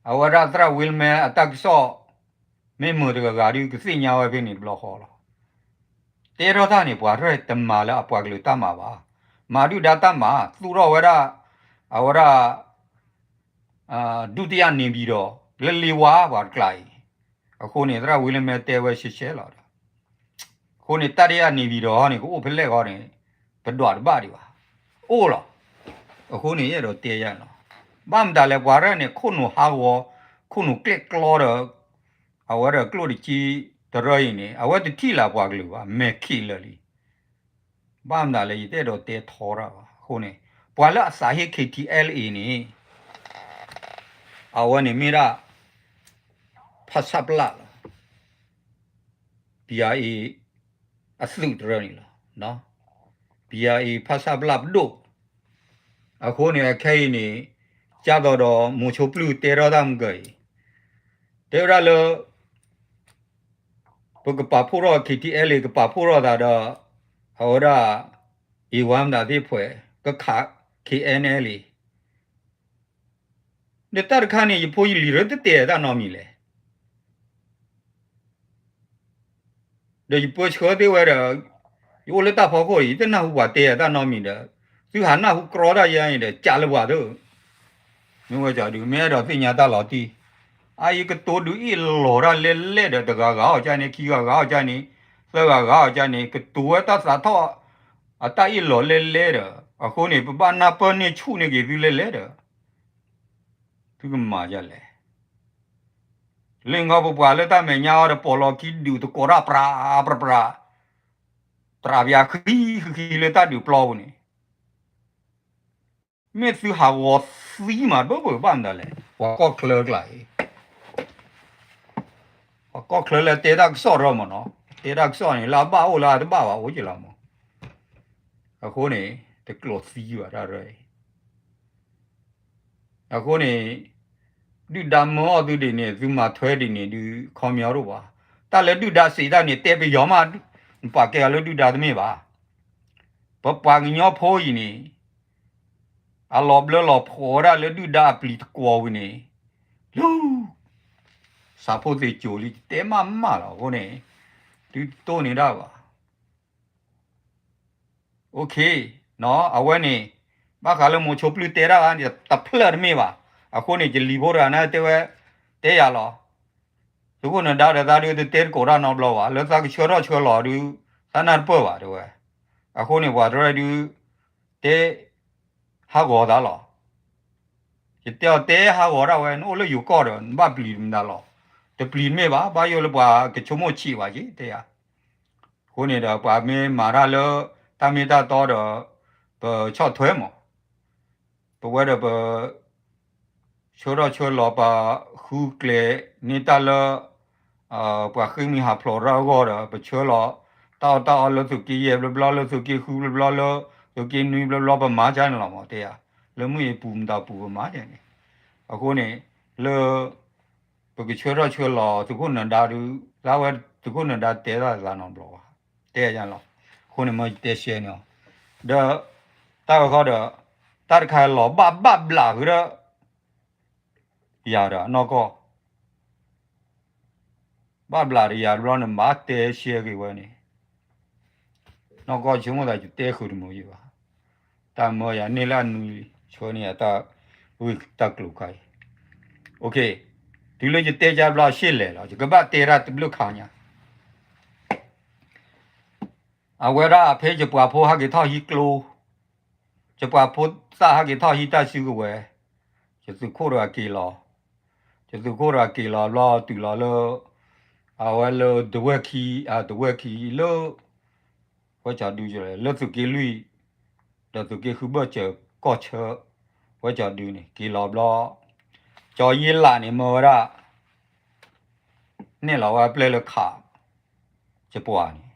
အဝဲဒၣ်သရၣ်ဝံလမဲအတၢ်ကစီၣ် မ့ၢ်မုာ်တဂၤဂၤဒုးကသ့ၣ်ညါဝဲဖဲန့ၣ်တဘျီဃီလီၤ. တဲထီၣ်တၢ်န့ၣ် ပှၤတရၢတမၤလၢအပှၤကလုာ်တၢ်မၤဘၣ်. မၤဒုၣ်ဒါတၢ်မၤ သူၣ်ထီၣ်ဝဲဒၣ် အဝဲဒၣ် ဒုတိယနေပြည်တော် လၢလ့ဝါပှၤတကျါအံၤ, အဃိန့ၣ် သရၣ်ဝံလမဲတဲဝဲရှဲရှဲလီၤဒီး, အဃိန့ၣ် တတိယနေပြည်တော်န့ၣ် ကအိၣ်ဖဲလဲၣ်ဃီန့ၣ် ပဒွးတဘၣ်ဒံးဘၣ်, အိၣ်လီၤ. အဃိန့ၣ် ယအဲၣ်ဒိးတဲယၤလီၤ. ဘၣ်မတၤလဲၣ် ပှၤရဲၣ်န့ၣ် ခိၣ်နူာ်ဟးဂီၤ, ခိၣ်နူာ်ကျဲၣ်ကျီဒီး အဝဲဒီးကျိၣ်တက့တရၢအံၤန့ၣ် အဝဲတထံၣ်လၢပှၤကလုာ်ဘၣ် မဲာ်ခံးလၢာ်လံ. ဘၣ်မနုၤလဲၣ် ယတအဲၣ်ဒိးတဲထီတၢ်ဘၣ်အဃိန့ၣ် ပှၤလၢအသးဟ့ K T L A န့ၣ် အဝဲန့ၣ်မ့ၢ်ဒၣ် ဖဆပလလီၤ. BIA အသုးတရၢန့ၣ်လီၤ. BIA ဖဆပလပဒိၣ်. အဃိန့ၣ် အခဲအံၤန့ၣ် ကၢ်သိးဒီးမိၤဆိပျုၢ်တဲထီၣ်တၢ်မုၢ်ကၢၤအံၤ တဲဝဲဒၣ်လၢ ပကပာ်ဖှိၣ်ထီၣ် K T L A ကပာ်ဖှိၣ်ထီၣ်သးဒီး အဝဲဒၣ် အ့ဝါမတၤသ့ၣ်ဖှဲး ကခး K N L A ဒီးတၢ်တခါန့ၣ် ယဖိယလံၤရၢတတဲတၢ်နီတမံၤလဲၣ်. ဒီးယပၢဆှၢသ့ၣ်ဝဲဒီး ယအိၣ်လၢတၢ်ဖီခိၣ်အံၤ ယတနၢ်ဟူပှၤတဲတၢ်နီတမံၤဒီး သုဟးနၢ်ဟူကြီတၢ်ယဲအံၤဒီး ကးလၢပှၤသၢ မ့ၢ်ဝဲကီဒုး မ့ၢ်အဲၣ်ဒိးသ့ၣ်ညါတၢ်လီၤတံၢ်, အအံၤကတိၤဒုးအ့ၣ်လီၤတၢ်လဲၣ်လဲၣ်ဒီး တဂၤဂၤအီၤကန့ၣ် ခံဂၤဂၤအီၤကန့ၣ် သၢဂၤဂၤအီၤကန့ၣ် ကတိၤဝဲတၢ်သးထီၣ် အတၢ်အ့ၣ်လီၤလဲၣ်လဲၣ်ဒီး အဃိန့ၣ် ပဘၣ်နၢ်ပၢၢ်န့ၢ်ဆူၣ်န့ၢ်က့ၤသုလဲၣ်လဲၣ်ဒီး သုကမၤဒ်လဲၣ်. လၢနခီပပှၤလၢတၢ်မဲာ်ညါအီၤဒီး ပိာ်လီၤခံဒုးသကိးတၢ်ပြးပြးပြး တြးပၠးဃံဃံဃံလၢတၢ်ဒုးပျီပူၤန့ၣ် မ့ၢ်သုဟးဂီၤသံမး တဘၣ်ပဘၣ်မတၤလဲၣ် ပှၤကီၢ်ချၢကျါအံၤ ပှၤကီၢ်ချၢလၢတဲတၢ်ကစီၣ်ရၢမးနီၤ တဲတၢ်ကစီၣ်န့ၣ် လၢအဘၣ်အိၣ်လၢအတဘၣ်ဘၣ်အိၣ်က့ၤလီၤမး. အဃိန့ၣ် တကျိးသံဘၣ်တၢ်ရၢအံၤ အဃိန့ၣ် ဒုၣ်ဒါမၢအီၣ်သုဒ်န့ၣ် သုမၤထွဲဒ်န့ၣ်ဒုး ခီပညီတအိၣ်ဘၣ်. တၢ်လၢဒုၣ်ဒါစံးတၢ်န့ၣ် တဲပယီၤမး နပာ်ကဲအီၤလၢဒုၣ်ဒါတမ့ၢ်ဘၣ်. ပပှၤကညီဖိအံၤန့ၣ် အလီၤဘျၢလီၤဖှီၣ်ဝဲဒၣ်လၢဒုၣ်ဒါအပျံၤသကွီၤဝံၤန့ၣ် လူၤ စးဖိသ့ၣ်ကၠိၤလံ တဲမးမးလီၤ. အဃိန့ၣ် သုတတိၢ်န့ၢ်ဒၣ်ဘၣ် OK အဝဲန့ၣ် ဘၣ်ဃးလၢမိၤဆိပျုၢ်တဲတၢ်န့ၣ် တဖျၢၣ်တမ့ၢ်ဘၣ်. အဃိန့ၣ် ယလံၤဖိတဂၤန့ၣ်တဲဝဲ တဲယၤလီၤ. သုးခိၣ်နၢၤဒါဒီးသးဒုးတတဲသကိးတၢ်နီတဘျီဘၣ်. လၢသးကဆှၢထီၣ်ဆှၢလီၤဒုး သးနၢ်တပၢၢ်ဘၣ်တဲဝဲ. အဃိန့ၣ် ပှၤတရၢဒုး တဲဟးဂီၤသးလီၤ. ယတဲအီၤတဲဟးဂီၤဒၣ်ဝဲ နအိၣ်လၢယိၤကီၢ်ဒီး နဘၣ်ပျံၤမတၤလီၤ. တပျံၤတမ့ၢ်ဘၣ် ဘၣ်ယိၣ်လၢပှၤကဆိကမိၣ်ဆံးဘၣ်က့ၤတဲယၤ အဃိန့ၣ်ဒီး ပှၤမ့ၢ်မၤတၢ်လၢ တၢ်မ့ၢ်တၢ်တီဒီး ပဆီၣ်ထွဲမး. ပဝဲဒီးပ ဆှၢထီၣ်ဆှၢလီၤ ပဃုကျဲၤန့ၢ်တၢ်လၢ ပှၤဃ့ၢ်မှံဟးဖျိးရၢအဂီၢ်ဒီး ပဆှၢလီၤ တၢ်အီၣ်တၢ်အီလၢသုးက့ယဲၢ်ဘျီဘျီ လၢသုးက့ဃုဘျီဘျီ လၢသုးက့နွံဘျီဘျီ ပမၤကန့ၣ်လီၤမး တဲယၤ လၢမုၢ်အပူၤမတၤပူၤပမၤကန့ၣ်. အဃိန့ၣ် လၢ ပကဆှၢထီၣ်ဆှၢလီၤသုးခိၣ်နၢၤဒါဒုး လၢအဝဲသုးခိၣ်နၢၤဒါတဲတၢ်သးနီတဘျီဘၣ် တဲယၤလီၤ. အဃိန့ၣ်မ့ၢ်ယတဲရှဲန့ၣ်လီၤ. ဒီး တၢ်ဝဲဃီဒီး တၢ်တခါလီၤဘၣ်ဘၣ်ဘျးဃုာ်ဒီး ယၤဒီးနီၢ်ကီၢ် ဘၣ်ဘျးဒီးယၤတဘျီန့ၣ် ဘၣ်တဲရှဲက့ၤဝဲန့ၣ် နီၢ်ကီၢ်ဆိကမိၣ်သးယတဲဃုာ်တမုာ်ယံၤဘၣ်. တၢ်မၢယၤန့ၢ်လၢအနွံလံ ဆှၢန့ၢ်ယၤတၢ်ဝံၣ်တၢ်ကျိၤခါအံၤ OK တုၤလၢယတဲကဘျီရှ့လဲၣ်လီၤ ယကဘၣ်တဲတၢ်တဘျုးခါညါ အဝဲဒၣ်ဖဲယပှၤဖိဟဲက့ၤထီၣ်ဟံးကျိ ယပှၤဖိသၣ်ဟဲက့ၤထီၣ်ဟံးတၢ်စုကဝဲၤ ယသုးခိၣ်တဂၤက့ၤလီၤ ယသုးခိၣ်တဂၤက့ၤလီၤဘျီတုၤလီၤလၢ အဝဲလၢဒဝဲၢ်ခံ ဒဝဲၢ်ခံလၢ ဝဲကၠီၤဒု လၢသုးက့လွံၢ် ဒီးသုးက့ဃုဘၢၣ်စၢၤကီၢ်ဆၢ ဝဲကၠီၤဒုန့ၣ် က့ၤလီၤဘျီ ကၠီၤယ့လးန့ၣ် မၢဝဲဒၣ် နဲၣ်လီၤဝဲအပျဲၢ်လၢခး ယပှၤန့ၣ်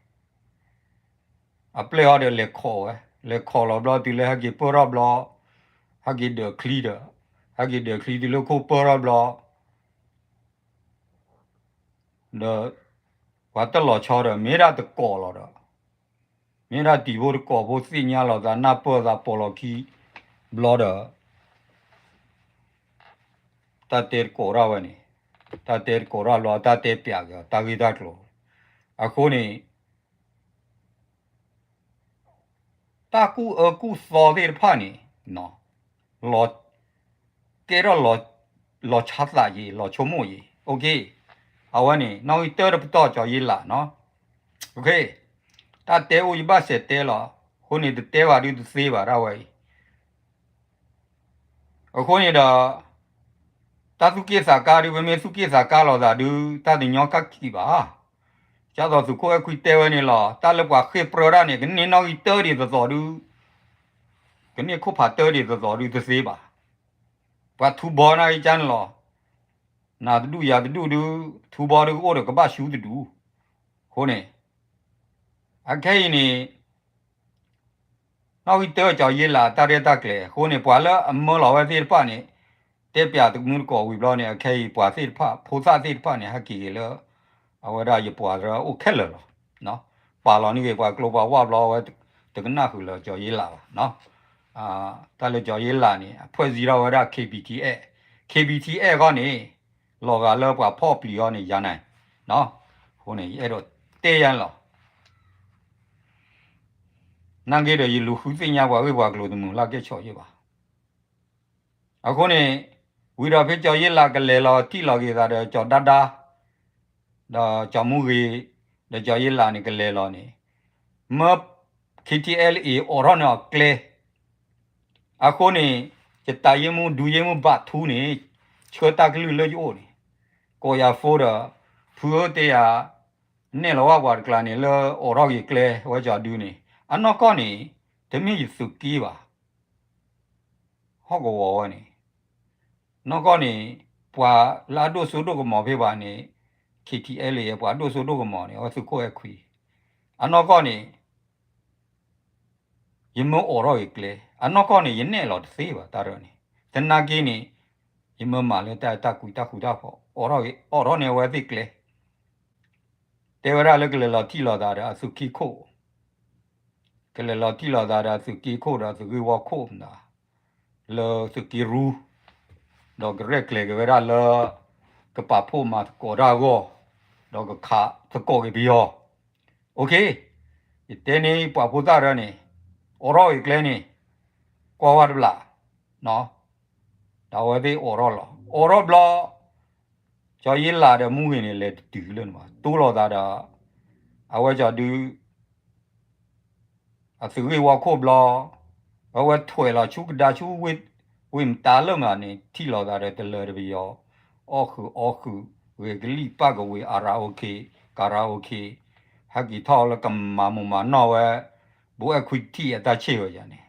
အပျဲၢ်အီၤဒီးလဲၤခိးဝဲ လဲၤခိးလီၤဘျီတုၤလၢဟဲက့ၤပၢၢ်ထီၣ်ဘျီ ဟဲက့ၤဒၢးချံဒီး ဟဲက့ၤဒၢးချံတုၤလၢခိၣ်ပၢၢ်ထီၣ်ဘျီ ဒီး ပှၤတၢ်လီၤဆီဒီး မ့ၢ်ဒၣ်တကိးလီၤဒီး မ့ၢ်ဒၣ်တံၤဖိတကိးဖိသ့ၣ်ညါလီၤသးနၢ်ပၢၢ်သးပိာ်လီၤခံဘျီဒီး တၢ်တဲတကိးတၢ်ဝဲန့ၣ် တၢ်တဲတကိးတၢ်ဘျီ တၢ်တဲပျးက့ၤအီၤ တၢ်ဂ့ၢ်တၢ်ကျိၤ အဃိန့ၣ် တၢ်ကူၣ်အၢကူၣ်သီသ့ၣ်တဖၣ်န့ၣ် လီၤ ကဲထီၣ်လီၤဆါသးယံၤ လီၤဆိကမိၣ်ယံၤ OK အဝဲန့ၣ် နီၣ်ဂံၢ်တၢတပတီၢ်ကၠီၤယ့လးနီၤ OK တၢ်တဲအိၣ်ယဘၣ်စဲးတဲလီၤ အဃိန့ၣ် တတဲဘၣ်ဒုးတသ့ဘၣ်ဒၣ်ဝဲအံၤ အဃိန့ၣ်ဒီး တၢ် တၢ်သူၣ်က့ၣ်သးကါဒုး ပမ့ၢ်သူၣ်က့ၣ်သးကါလိာ်သးဒုး တၢ်တညီကၣ်ကံၣ်ဘၣ်. ဒ်သိးသုးခိၣ်အဲၣ်ခွံတဲဝဲန့ၣ်လီၤ, တၢ်လၢပှၤဃ့ၢ်ပြၢတၢ်န့ၣ် ကန့ၢ်နီၣ်ဂံၢ်တၢဒ်သိးသိးဒုး, ကန့ၢ်ခိၣ်ဖးတၢဒ်သိးသိးဒုးတသ့ဘၣ်. ပှၤထူဘီနၢ်ဂ့ၢ်ကၢန့ၣ်လီၤ. နၤတဒူၣ်ယၤတဒူၣ်ဒုး ထူဘီဒုးကအိၣ်ဒီးကဘၣ်ဆူတဒူၣ်. အဃိန့ၣ် အခဲအံၤန့ၣ် နီၣ်ဂံၢ်တၢကၠီၤယ့လးတၢ်ရဲၣ်တၢ်ကျဲၤအဃိန့ၣ် ပှၤလၢအမၢလီၤဝဲသ့ၣ်တဖၣ်န့ၣ် တဲပၠးတမုၢ်တကိးဝံၤဘျီန့ၣ် အခဲအံၤပှၤသ့ၣ်တဖၣ် ဖိသၣ်သ့ၣ်တဖၣ်န့ၣ် ဟဲက့ၤက့ၤလၢ အဝဲဒၣ်ယပှၤတရၢအိၣ်ခဲလၢာ်လီၤ. ပာ်လီၤန့ၢ်ဂ့ၤပှၤကျိပှၤဝၣ်ဘျီ အဝဲတကနၣ်ဃုာ်လၢကၠီၤယ့လးဘၣ်. တၢ်လၢကၠီၤယ့လးန့ၣ် အဖဲၣ်စံထီၣ်ဝဲဒၣ် K B T F, K B T F ဃီန့ၣ် လီၤဂာ်လၢပှၤဖီၣ်ပျံၤအီၤန့ၣ် ယၤနၤ, အဃိန့ၣ် ယအဲၣ်ဒိးတဲယၤလီၤ. နာ်က့ဒီးယလူၤဃုသ့ၣ်ညါပှၤဂ့ၢ်ပှၤကျိၤတမုာ်လၢ်ကဲဆီးယ့ၢ်ဘၣ်. အဃိန့ၣ် ဝံၤဒီးဖဲကၠီၤယ့လးကလဲၤလီၤထံၣ်လီၤက့ၤသးဒီးကၠီၤဒါဒါ ဒီးကၠီၤမူဂ့ၤ ဒီးကၠီၤယ့လးန့ၣ်ကလဲၤလီၤန့ၣ် မၢ K T L A အိးထီၣ်န့ၢ်အီၤကျဲ အဃိန့ၣ် ယတၢ်ယ့ၢ်မူဒုးယ့ၢ်မူဘၣ်ထူန့ၣ် ဆှၢတၢ်ကလုၢ်လၢယအိၣ်န့ၣ် ကိးယၤ phone ဒီး ဖုဧၢတဲယၤ နဲၣ်လီၤဝဲပှၤတကျါန့ၣ် လၢအိးထီၣ်က့ၤကျဲဝဲကၠီၤဒုန့ၣ် အနီၢ်ကီၢ်န့ၣ် တမ့ၢ်ယသုးက့ဘၣ် ဟီၣ်ကဝီၤဝဲန့ၣ် နီၢ်ကီၢ်န့ၣ် ပှၤလၢအဒိၣ်စိဒိၣ်ကမီၤဖဲဘၣ်န့ၣ် K T L A ပှၤဒိၣ်စိဒိၣ်ကမီၤန့ၣ် အဝဲသုးခိၣ်အဲၣ်ခွံ အနီၢ်ကီၢ်န့ၣ် ယမၢအိးထီၣ်ဂ့ၤကျဲ အနီၢ်ကီၢ်န့ၣ် ယနဲၣ်လီၤတသ့ဘၣ်တၢ်ရၢန့ၣ် သနာ်က့န့ၣ် ယမၢမၤလၢတၢ်အဲၣ်တၢ်ကွံတၢ်ဃူတၢ်ဖိး အိးထီၣ်ဂ့ၤ အိးထီၣ်န့ၢ်အဝဲသ့ၣ်ကျဲ တဲဝဲဒၣ်လၢကလဲၤလီၤထံၣ်လိာ်သးဒီးအသုးက့ခိၣ် ကလဲၤလီၤထံၣ်လိာ်သးဒီးအသုးက့ခိၣ်ဒီးသုးဂ့ၢ်ဝီခိၣ်မတၤ လၢသုးက့ရူ ဒီးကရဲၣ်ကျဲၤက့ၤဝဲဒၣ်လၢ ကပာ်ဖှိၣ်မၤသကိးတၢ်အဂီၢ် ဒီးကခးသကိးက့ၤပယီၤ OK ယတဲန့ၢ်ပှၤဖိသၣ်ရၢန့ၣ် အိးထီၣ်ဂ့ၤကျဲန့ၣ် ကွၢ်ဝဲတဘျီ ဒီးအဝဲသ့ၣ်အိးထီၣ်လီၤ အိးထီၣ်ဘျီ ကၠီၤယ့လးဒီးမူဂ့ၤန့ၣ် လဲၤတတုၤလၢန့ၣ်ဘၣ် တိၢ်လိာ်သးဒီး အဝဲကၠီၤဒု အသုးဂ့ၢ်ဝီခိၣ်ဘျီ အဝဲထွဲးလီၤဆူကဒါဆူ ဝ့ၢ်မတၤလၢမးန့ၣ် ထံၣ်လိာ်သးဒီးတလၢတပယီၤ အီၣ်ဃုာ်အီၣ်ဃုာ် ဂဲၤကလံၣ်ပၣ်ကဝ့ၤ အရၤအိၣ်ခ့ ကရၤအိၣ်ခ့ ဟဲက့ၤထီၣ်လၢကမၤမူးမၤနီၢ်ဝဲ ဘိအဲၣ်ခွံထံၣ်အတၢ်ဆ့ၣ်ဝဲယၤန့ၣ်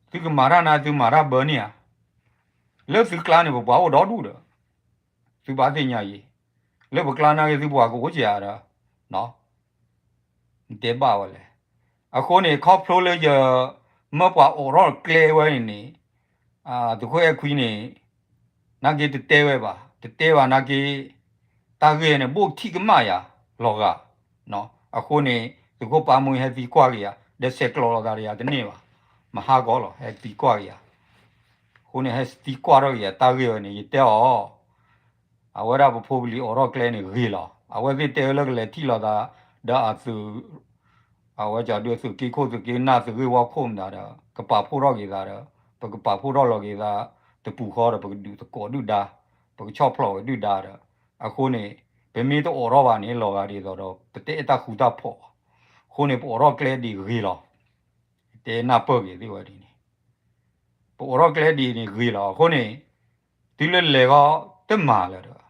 သုကမၤတၢ်နၤ သုမၤတၢ်ဘၢန့ၣ်ဧါ လၢသုကျါန့ၣ် ပပှၤအိၣ်ဒီဒူၣ်ဒီး သုဘၣ်သ့ၣ်ညါအံၤ လၢပကျါနာ်က့သုပှၤကအိၣ်ကယၤဒီး နတဲဘၣ်ဝဲလဲၣ်. အဃိန့ၣ် ခီဖျိလၢယ မၢပှၤအိးထီၣ်ကျဲဝဲန့ၣ်န့ၣ် သုးခိၣ်အဲၣ်ခွံန့ၣ် နာ်က့တတဲဝဲဘၣ် တတဲဘၣ်နာ်က့ တၢ်ဂ့ၢ်န့ၣ် ဘိၣ်ထံၣ်ကမၣ်ယၤ လီၤဂာ် အဃိန့ၣ် သုးခိၣ်ပၢ်မူဟဲသံကွၢ်က့ၤယၤ ဒီးဆဲးကျိးလိာ်သးဒီးယၤတန့ၢ်ဘၣ် မဟါကီလီၤ ဟဲသံကွၢ်က့ၤယၤ အဃိန့ၣ် ဟဲသံကွၢ်ထီၣ်က့ၤယၤ တၢ်ဂ့ၢ်ဝဲန့ၣ် ယတဲအီၤ အဝဲဒၣ်ပဖိပလံၤအိးထီၣ်ကျဲန့ၣ်ဂ့ၤလီၤ. အဝဲသ့ၣ်တဲဝဲလၢကလဲၤထံၣ်လိာ်သး ဒီးအသုး အဝဲကၠီဒုးသုးက့ခိၣ်သုးက့နၢ်သုးဂ့ၢ်ဝီခိၣ်မတၤဒီး ကပာ်ဖှိၣ်ထီၣ်က့ၤသးဒီး ပကပာ်ဖှိၣ်ထီၣ်လီၤက့ၤသး တပူၤဃီဒီး ပကဒုးသကိးဒုၣ်ဒါ ပကဆီၣ်ဖျိးဝဲဒုၣ်ဒါဒီး အဃိန့ၣ် ပမ့ၢ်တအိးထီၣ်ဘၣ်န့ၣ် လီၤဂာ်ဒ်သိးဒီး ပတအဲၣ်တၢ်ဃူတၢ်ဖိးဘၣ်. အဃိန့ၣ် ပအိးထီၣ်ကျဲဒ်ဂ့ၤလီၤ. တဲနၢ်ပၢၢ်က့ၤသ့ၣ်ဝဲဒ်န့ၣ် ပအိးထီၣ်ကျဲဒ်န့ၣ်ဂ့ၤလီၤ. အဃိန့ၣ် တုၤလၢလဲၤဃီ တမၤလၢၤဒီး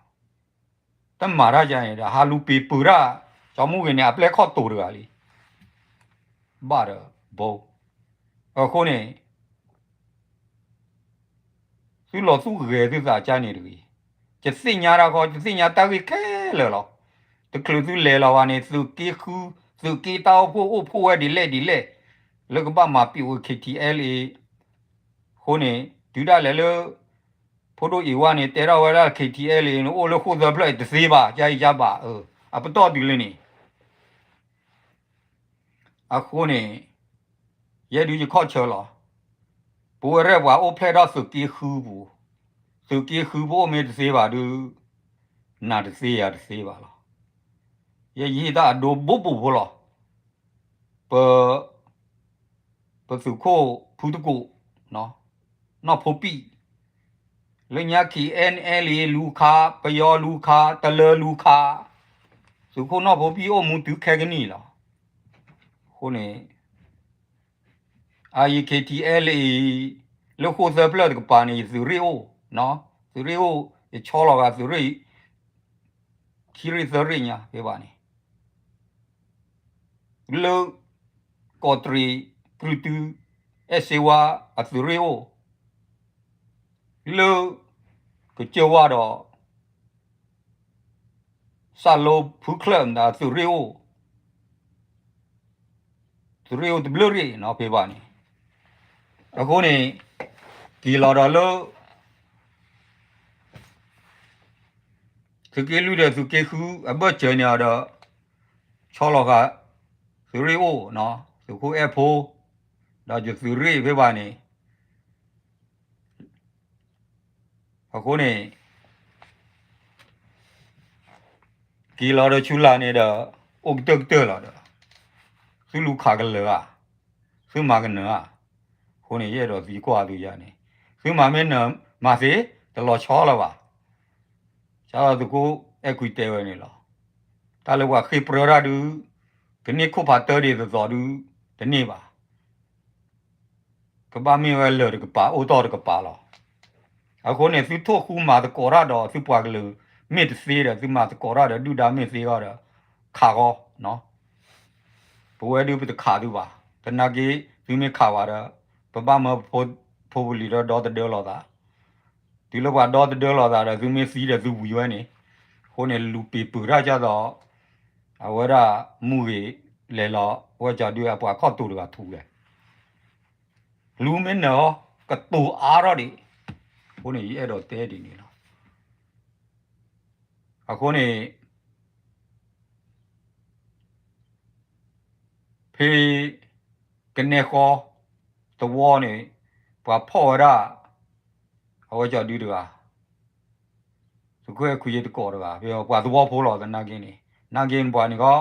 တမၤတၢ်ကန့ၣ်ဒီး ဟးလူၤပ့ၤပၢၤတၢ် ကၠီမူဂ့ၤန့ၣ် အပျဲၢ်ခီၣ်တိၤတဂၤလံ ဘၣ်ဒီးဘိ အဃိန့ၣ် သုလီၤသူၣ်ဂဲၤသုသးကန့ၣ်တဂ့ၤ. ယသ့ၣ်ညါတၢ်ဃီ ယသ့ၣ်ညါတၢ်ဂ့ၢ်ခဲလၢာ်လီၤ. တချုးသုလဲၤလီၤဘၣ်န့ၣ် သုးက့ဃု သုးက့တၢ်အိၣ်ဖှိၣ်အိၣ်ဖှိၣ်ဝဲဒ်လဲၣ်ဒ်လဲၣ် လၢကဘၣ်မၤပံာ်အိၣ် K T L A အဃိန့ၣ် တုၤဒၣ်လဲာ်လၢ ဖိဒိၣ်အ့ၣ်ဝါန့ၣ် တဲထီၣ်ဝဲဒၣ် K T L A န့ၣ် အိၣ်လၢဃိၣ်သၢဖျၢၣ်အံၤ တသ့ဘၣ် ကယကဘၣ် အပတီၢ်တုၤလၢန့ၣ် အဃိန့ၣ် ယဲဒုးယခီၣ်ဆၢလီၤ. ပဝဲရဲၣ်ပှၤအိၣ်ဖျဲၣ်ထီၣ်သုးက့ဃုပူၤ, သုးက့ဃုပအိၣ်မ့ၢ်တသ့ဘၣ်ဒုး နၤတသ့ယၤတသ့ဘၣ်လီၤ. ယဲယဟ့ၣ်တၢ်အဒိဘိဘိဖိလီၤ. ပ ပသုးခိၣ်ဖုတကိး နီၢ်ဖိပံၣ် လၢညါ K N L A လူၤခး, ပယီၤလူၤခး, တလၢလူၤခး, သုးခိၣ်နီၢ်ဖိပံၣ်အိၣ်မူတုၤခဲကနံၣ်လီၤ. အဃိန့ၣ် အအံၤ K T L A လၢဃိၣ်သၢဖျၢၣ်တကပၤန့ၣ် ယသုးရ့ၣ်အိၣ်, သုးရ့ၣ်အိၣ်, ယဆီလီၤဂာ်သုးရ့ၣ် ခံရ့ၣ်သၢရ့ၣ်ညါဖဲဘၣ်န့ၣ်, လၢ ကီးတရံး ကရူၢ်တု အဲၣ်စ့ဝါအသုးရ့ၣ်အိၣ်, လၢ ကစၢၢ်ဝါဒီး စၣ်လိဖုချၢၣ်မတၤသုးရ့ၣ်အိၣ်, သုးရ့ၣ်အိၣ်တဘျုးရ့ၣ်နီၤဖဲဘၣ်န့ၣ်, အဃိန့ၣ် က့ၤလီၤဒီးလၢ သုးက့လွံၢ်ဒီးသုးက့ဃုအဘၢၣ်စၢၤန့ၣ်ဒီး ဆီလီၤဃာ် သုးရ့ၣ်အိၣ်, သုးခိၣ်အဲၣ်ဖိ, ဒီးယသုးရ့ၣ်ဖဲဘၣ်န့ၣ်, အဃိန့ၣ် က့ၤလီၤဒီးဆူလာ်န့ၣ်ဒီး အိၣ်ကတၢၢ်ကတၢၢ်လီၤဒီး သုလူၤခးကလၢၤဧါ, သုမၤကနၢၤဧါ, အဃိန့ၣ် ယအဲၣ်ဒိးသံကွၢ်သုယၤန့ၣ်, သုမၤမ့ၢ်နၢၤမၤသ့, တလီၤဆီလၢၤဘၣ်. ကၢ်ဒီးသုးခိၣ်အဲၣ်ခွံတဲဝဲန့ၣ်လီၤ. တၢ်လၢပှၤဃ့ၢ်ပြၢတၢ်ဒုး ကန့ၢ်ခိၣ်ဖးတၢဒ်သိးသိးဒုး တန့ၢ်ဘၣ်. ကဘၣ်မ့ၢ်ဝဲလၢၢ်တကပၤ အိၣ်တီၢ်တကပၤလီၤ. အဃိန့ၣ် သုထိၣ်ဃူမၤသကိးတၢ်ဒီးသုပှၤကလုာ် မ့ၢ်တသ့ဒီး သုမၤသကိးတၢ်ဒီးဒုၣ်ဒါမ့ၢ်သ့ဃီဒီး ခးဃီ, ပဝဲဒုးပတခးသုဘၣ်. သနာ်က့ သုမ့ၢ်ခးဝဲဒီး ပဘၣ်မၢဖိပလံၤဒီးဒီသဒၢလိာ်သး, တုၤလၢပှၤဒီသဒၢလိာ်သးဒီး သုမ့ၢ်သံဒီးသုဝံၤဝဲန့ၣ်, အဃိန့ၣ် လူၤပ့ၤပၢၤတၢ်ကၢ်သိး အဝဲဒၣ်မူဂ့ၤလဲၤလီၤ အဝဲကၠီဒုးအပှၤခီၣ်တိာ်တဂၤထူၣ်လဲၣ်, လူၤမ့ၢ်နၢၤအီၤ ကတိၤအါထီၣ်ဒံး, အဃိန့ၣ် ယအဲၣ်ဒိးတဲဒ်န့ၣ်လီၤ. အဃိန့ၣ် ဖဲ ကနဲဃီ သဝီန့ၣ် ပှၤဖီၣ်ဝဲဒၣ် အဝဲကၠီဒုတဂၤ, သုးခိၣ်အဲၣ်ခွံယတကိးတဂၤ, ပှၤသဝီဖိလီၤသနာ်က့န့ၣ်, နာ်က့န့ၣ်ပှၤန့ၣ်ခီ,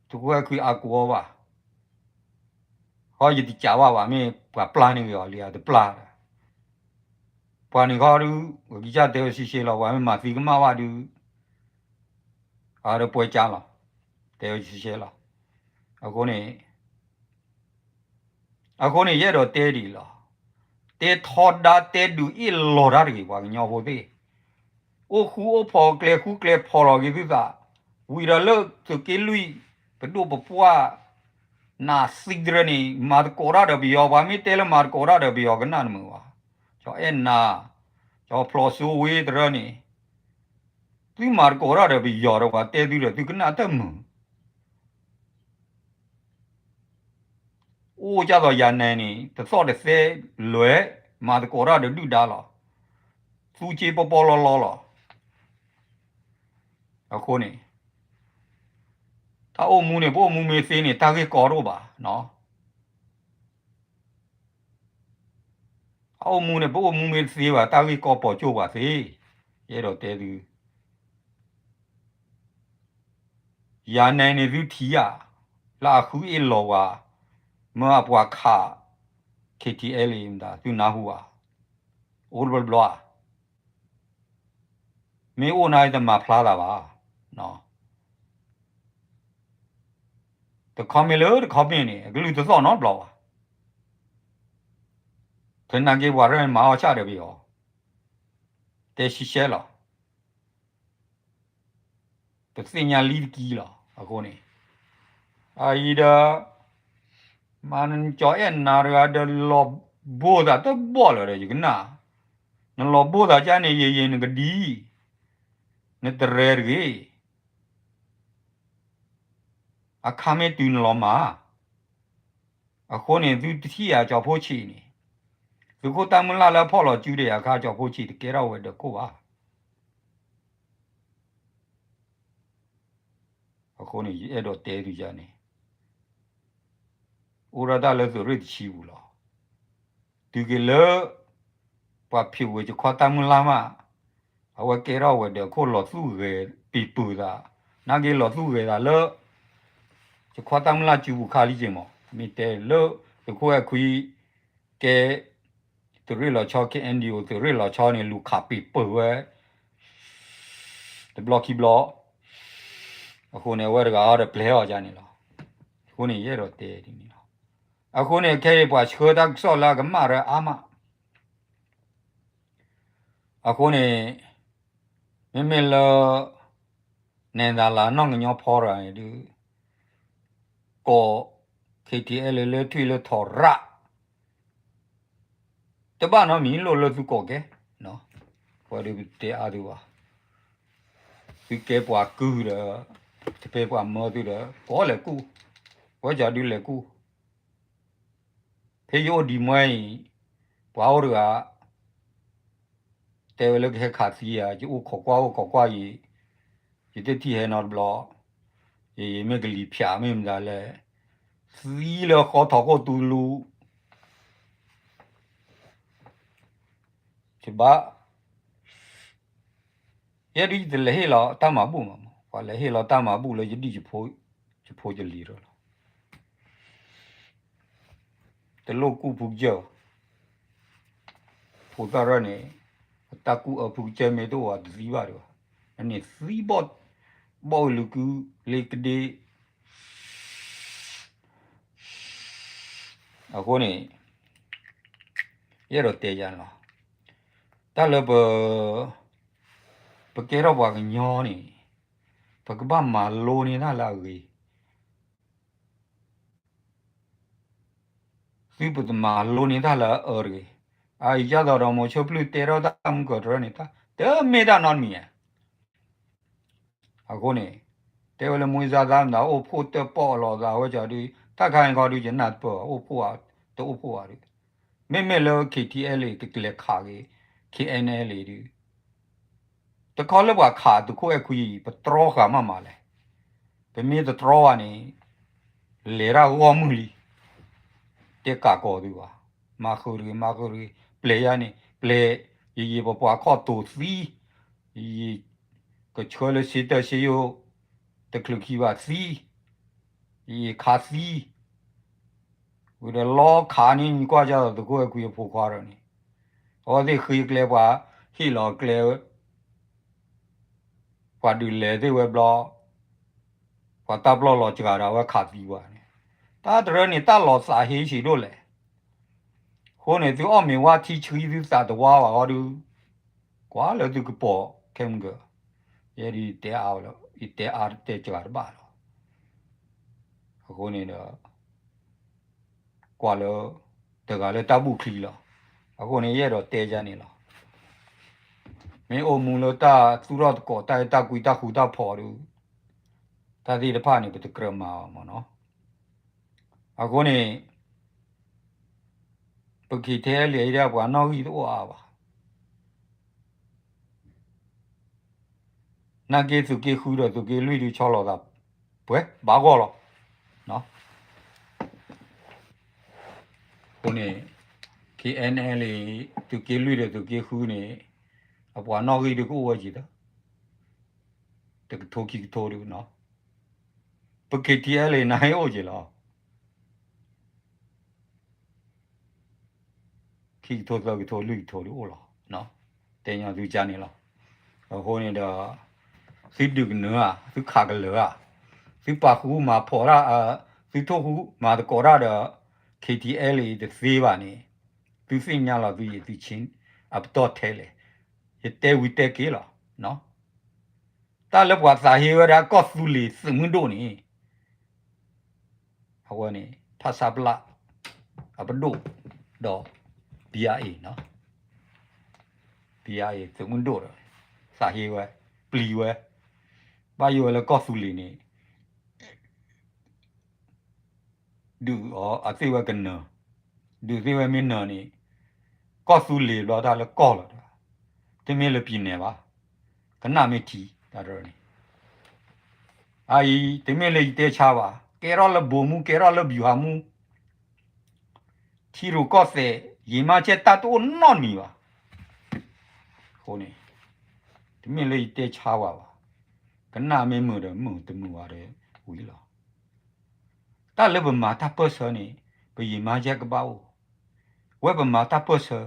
သုးခိၣ်အဲၣ်ခွံအါကိးအီၤဘၣ်, ဃီယတကးဘၣ်ဘၣ် မ့ၢ်ပှၤပျၢ်န့ၢ်ဂ့ၤအီၤလံဧါတပျၢ်ဒီး, ပှၤန့ၣ်ခီဒုး ဂကစၢ်တဲဝဲရှဲရှဲလီၤ ပှၤမ့ၢ်မၤသံကမၣ်ဘၣ်ဒုး အဒီးပှဲၤကၢ်လီၤ, တဲဝဲရှဲရှဲလီၤ. အဃိန့ၣ် အဃိန့ၣ် ယအဲၣ်ဒိးတဲဒ်အံၤလီၤ. တဲထီဒါတဲဒုးအ့ၣ်လိာ်တၢ်တဂ့ၤ ပှၤကညီဖိသ့ၣ်, အိၣ်ဃူအိၣ်ဖိးကျဲဃူကျဲဖိးလီၤက့ၤသုသး, ဝံၤဒီးလၢသုးက့လွံၢ် ပဒိၣ်ပပှၢ် နးသံတရၢန့ၣ် မၤသကိးတၢ်ဒီးပယီၤ ပှၤမ့ၢ်တဲလၢမၤသကိးတၢ်ဒီးပယီၤကနၣ်တမုာ်ဘၣ်, ကၠီအဲၣ်နၤ, ကၠီဖျိးစိဝ့တရၢန့ၣ် သုမၤသကိးတၢ်ဒီးပယီၤဒီးပှၤတဲသုဒီးသုကနၣ်တမုာ် အိၣ်ကၢ်သိးယၤနဲန့ၣ် တသီၣ်တသဲလဲၣ် မၤသကိးတၢ်ဒီးဒုၣ်ဒါလီၤ. သူက့ပီပီလီလီလီၤ. အဃိန့ၣ် တၢ်အိၣ်မူန့ၣ် ပအိၣ်မူမ့ၢ်သ့န့ၣ် တၢ်ဂ့ၢ်ကီတအိၣ်ဘၣ်. တၢ်အိၣ်မူန့ၣ် ပအိၣ်မူမ့ၢ်တသ့ဘၣ် တၢ်ဂ့ၢ်ကီပိာ်ကၠိပှၤသ့. ယအဲၣ်ဒိးတဲသု ယၤနဲန့ၣ်သုထံၣ်ဧါ, လၢအဃုအ့ၣ်လိာ်ဝဲ, မၢအပှၤခး KTLA မတၤ သုနၢ်ဟူဧါ, အိၣ်တဘျီဘျီဧါ, မ့ၢ်အိၣ်နၤတမၤဖျါသးဘၣ်. တခီမ့ၢ်လၢတခီမ့ၢ်န့ၣ် အကလုၢ်တသီၣ်နီတဘျီဘၣ်. သနာ်က့ပှၤရဲၣ်မၤအီၣ်ဆၣ်ဒီးပယီၤ, တဲဆံရှဲလီၤ. ပသ့ၣ်ညါလံတကံလီၤ. အဃိန့ၣ် အအံၤဒီး မ့ၢ်နကၠီအဲၣ်နၤတဂၤဒီး လီၤဘိသးတဘီၣ်လၢၤဒီး ယကနၣ်, နလီၤဘိသးကၢ်န့ၣ် ယယံၤနကဒံ, နတရဲတဂ့ၤ, အခါမ့ၢ်တုၤနလီၤမၢ်. အဃိန့ၣ် သုတထံၣ်ဧါကၠီဖိဆံးန့ၣ်, သုးခိၣ်တၢ်မုၢ်လၢ်လၢဖီၣ်လီၤစုဒီးယၤခါ ကၠီဖိဆံးတကဲထီၣ်ဝဲဒီးခိၣ်ဘၣ်. အဃိန့ၣ် ယအဲၣ်ဒိးတဲသုယၤန့ၣ် အိၣ်ဒၣ်တၢ်လၢသုးရ့ၣ်တဆံပူၤလီၤ. တုၤက့ၤလၢ ပှၤဖံးဝဲယခီတၢ်မုၢ်လၢ်မး, အဝဲကဲထီၣ်ဝဲဒီးခိၣ်လီၤသူၣ်ဂဲၤပံၤပူၤသး, နာ်က့လီၤသူၣ်ဂဲၤသးလၢ ယခီတၢ်မုၢ်လၢ်စုပူၤခါလံက့ၤမး, မ့ၢ်တဲလၢ သုးခိၣ်အဲၣ်ခွံ ကဲ သုးရ့ၣ်လီၤဆီ KNDO သုးရ့ၣ်လီၤဆီန့ၣ် လူၤခးပံၤပူၤဝဲ တဘျီခံဘျီ, အဃိန့ၣ် အဝဲတဂၤအီၤဒီးပျဲအီၤဒ်န့ၣ်လီၤ. အဃိန့ၣ် ယအဲၣ်ဒိးတဲဒ်န့ၣ်လီၤ. အဃိန့ၣ် ခဲအံၤပှၤဆှၢတၢ်ကစီၣ်လၢအကမၣ်ရၢအါမး, အဃိန့ၣ် မ့မ့ၢ်လၢ နဲၤသးလးနီၢ်ကညီဖီရၤန့ၣ်ဒုး ကိး KTLA လၢထွံၣ်လၢထီၣ်ရၣ် တဘၣ်နီတမံၤ လိၣ်လၢသုကိးကဲ, ပှၤဒုးပတဲအါသုဘၣ်, သုကဲပှၤကုၢ်ဒီး တပှဲၤပှၤမၢသုဒီး ကိးလဲၤကူၣ်, ဝဲကဒုးလဲၤကူၣ်, ဖဲယအိၣ်ဒံးမွဲအံၤ ပှၤအိၣ်တဂၤ တဲဝဲလၢကဟဲခးသံဧါ, ယအိၣ်ခိးကွၢ်အိၣ်ခိးကွၢ်အံၤ, ယတထံၣ်ဟဲနီတဘျီ, ယမ့ၢ်ကလံၤဖၠးမ့ၢ်မတၤလဲၣ်, သံလၢဃီထီၣ်ခိၣ်တူလူ ယဘၣ် ယဲဒုးယတလဲၤဟ့ၣ်လီၤတၢ်မၤဘူၣ်မး, ပှၤလဲၤဟ့ၣ်လီၤတၢ်မၤဘူၣ်လၢယဒံၣ်ယဖိ ယဖိယလံၤလီၤ. တလိၣ်ကူၣ်ဖူကစၢၢ်ဘၣ်, ဖိသၣ်ရၢၢ်န့ၣ် အတၢ်ကူၣ်အၢဖူကစၢၢ်မ့ၢ်တအိၣ်အတသံဘၣ်ဒံးဘၣ်, အန့ၣ်သံဘီၣ်, ဘီၣ်ဝဲလူၤကုလ့ကဒ့ အဃိန့ၣ် ယအဲၣ်ဒိးတဲယၤန့ၣ်လီၤ. တၢ်လၢပ ပကဲထီၣ်ပှၤကညီန့ၣ် ပကဘၣ်မၤလိန့ၢ်တၢ်လၢအဂ့ၤ, သုပတမၤလိန့ၢ်တၢ်လၢအအၢတဂ့ၤ. အအံၤဒ်သိးဒီး မိၤဆိဖျုၣ်တဲထီၣ်တၢ်မုၢ်ကီၢ်တရၢန့ၣ် တမ့ၢ်တၢ်နီတမံၤဧါ. အဃိန့ၣ် တဲဝဲလၢမွေးစားသားမတၤ အိၣ်ဖှိၣ်တၢၣ်ပီၣ်အလီၤသးဝဲကဒုး တၢ်ခါအံၤခီဒုး ယနၢ်တပၢၢ်ဘၣ်, အိၣ်ဖှိၣ်ဧါ, တအိၣ်ဖှိၣ်ဧါဒုး, မ့မ့ၢ်လၢ KTLA ကလဲၤခးက့ၤ KNLA ဒုး တခီလၢပှၤခးသုးခိၣ်အဲၣ်ခွံအံၤ ပတြီဃာ်မးမးလဲၣ်. ပမ့ၢ်တတြီဘၣ်န့ၣ် လဲၤတၢ်ဂီၢ်မုၢ်လံ. တဲကးကီးသုဘၣ်, မၤဃုာ်တဂ့ၤ မၤဃုာ်တဂ့ၤ, ပျဲယၤန့ၣ် ပျဲ, ယယံာ်ပပှၤခီၣ်တိာ်သံ, ယယံာ်ကဆှၢလၢစ့တၢ်စ့ယိၣ် တချုးခံဘၣ်သံ, ယယံာ်ခးသံ ဝံၤဒီးလီခးန့ၢ်ကွၢ်ကဒီးသုးခိၣ်အဲၣ်ခွံအဖိခွါဒီးန့ၣ်, အဝဲသ့ၣ်ဃ့ကျဲပှၤ, ဟ့ၣ်လီၤကျဲ, ပှၤဒုးလဲၤသ့ၣ်ဝဲဘျီ, ပှၤတၢ်ပျီၢ်လီၤစှၤဒီးအဝဲခးသံပှၤန့ၣ်, တၢ်တရၢန့ၣ် တၢ်လီၤသးဟ့ဆံးဒိၣ်လဲၣ်. အဃိန့ၣ် သုအီၣ်မ့ၤဝါထံဆှံ သုသးတဝါဘၣ်ဃီဒုး, ကွၢ်လၢသုကပီၤခဲမုၢ်ကၢၢ်, ယဲဒၣ်ယတဲအါလီၤ, ယတဲအါတဲစှၤတဘၣ်လီၤ. အဃိန့ၣ်ဒီး ကွၢ်လၢ တဂၤလၢတၢ်ဘူၣ်ချံလီၤ. အဃိန့ၣ် ယအဲၣ်ဒိးတဲယၤန့ၣ်လီၤ. မ့ၢ်အိၣ်မူလၢတၢ်သူၣ်ထီၣ်သကိးတၢ်အဲၣ်တၢ်ကွံတၢ်ဃူတၢ်ဖိးဒုး, တၢ်သ့ၣ်တဖၣ်န့ၣ် ပတကြၢးမၤအီၤမ့ၢ်နီၤ. အဃိန့ၣ် ပက့ၤထဲလံာ်အံၤဒၣ်ပှၤနီၣ်ဂံၢ်တအိၣ်အါဘၣ်. နာ်က့သုးက့ဃုဒီးသုးက့လွံၢ်ဒုးဆီလီၤသး ပှဲၤဘၣ်ဂီၢ်လီၤ. အဃိန့ၣ် KNLA သုးက့လွံၢ်ဒီးသုးက့ဃုန့ၣ် အပှၤနီၣ်ဂံၢ်ဒုးကအိၣ်ဝဲက့ၤဒီး တကထိခံကထိဒုးနီၤ. ပ KTLA န့ၣ်ဟဲအိၣ်က့ၤလီၤ. ခံကထိသၢကထိလွံၢ်ကထိဒုးအိၣ်လီၤ. တဲညီသုကါန့ၣ်လီၤ. အဃိန့ၣ်ဒီး သုဒုးကနၢၤဧါ, သုခးကလၢၤဧါ, သုပာ်ဃူမၤဖီးတၢ်, သုထိၣ်ဃူမၤသကိးတၢ်ဒီး KTLA တသ့ဘၣ်န့ၣ် သုသ့ၣ်ညါလီၤသုယံာ်သုဆ့ အပတီၢ်ထဲလဲၣ်. ယတဲဝံၤတဲက့ၤလီၤ. တၢ်လၢပှၤသးဟ့ဝဲဒၣ်ကီၢ်သူလ့ၤသုးမုၢ်ဒိၣ်န့ၣ် အဝဲန့ၣ် ဖဆပလ အပဒိၣ်ဒီး BIA နီၤ. BIA သုးမုၢ်ဒိၣ်ဒီး သးဟ့ဝဲ ပျံၤဝဲ ဘၣ်ယိၣ်ဝဲလၢကီၢ်သူလ့ၤန့ၣ် ဒုးအီၤအသ့ၣ်ဝဲကနၢၤ, ဒုးသ့ၣ်ဝဲမ့ၢ်နၢၤန့ၣ် ကီၢ်သူလ့ၤဘျီတၢ်လၢကီၢ်လီၤ. တမ့ၢ်လၢပံၤနဲၣ်ဘၣ်, ကနၣ်မ့ၢ်ထံတၢ်တရၢန့ၣ် အအံၤ တမ့ၢ်လၢယတဲဆါဘၣ်, ကဲထီၣ်လၢဘိးမူ ကဲထီၣ်လၢဘျူးဟးမူ ထံရူၢ်ကီၢ်သဲး ယံာ်မးကဲတၢ်တအိၣ်နီတမံၤဘၣ်. အဃိန့ၣ် တမ့ၢ်လၢယတဲဆါဝဲဘၣ်, ကနၣ်မ့ၢ်မုာ်ဒီးမုာ် တမုာ်ဘၣ်ဒီးဝံၤလီၤ. တၢ်လၢပမၤတၢ်ပၢၢ်ဆၢန့ၣ် ပယံာ်မးကဲကဘၣ်အိၣ်, ဝဲပမၤတၢ်ပၢၢ်ဆၢ,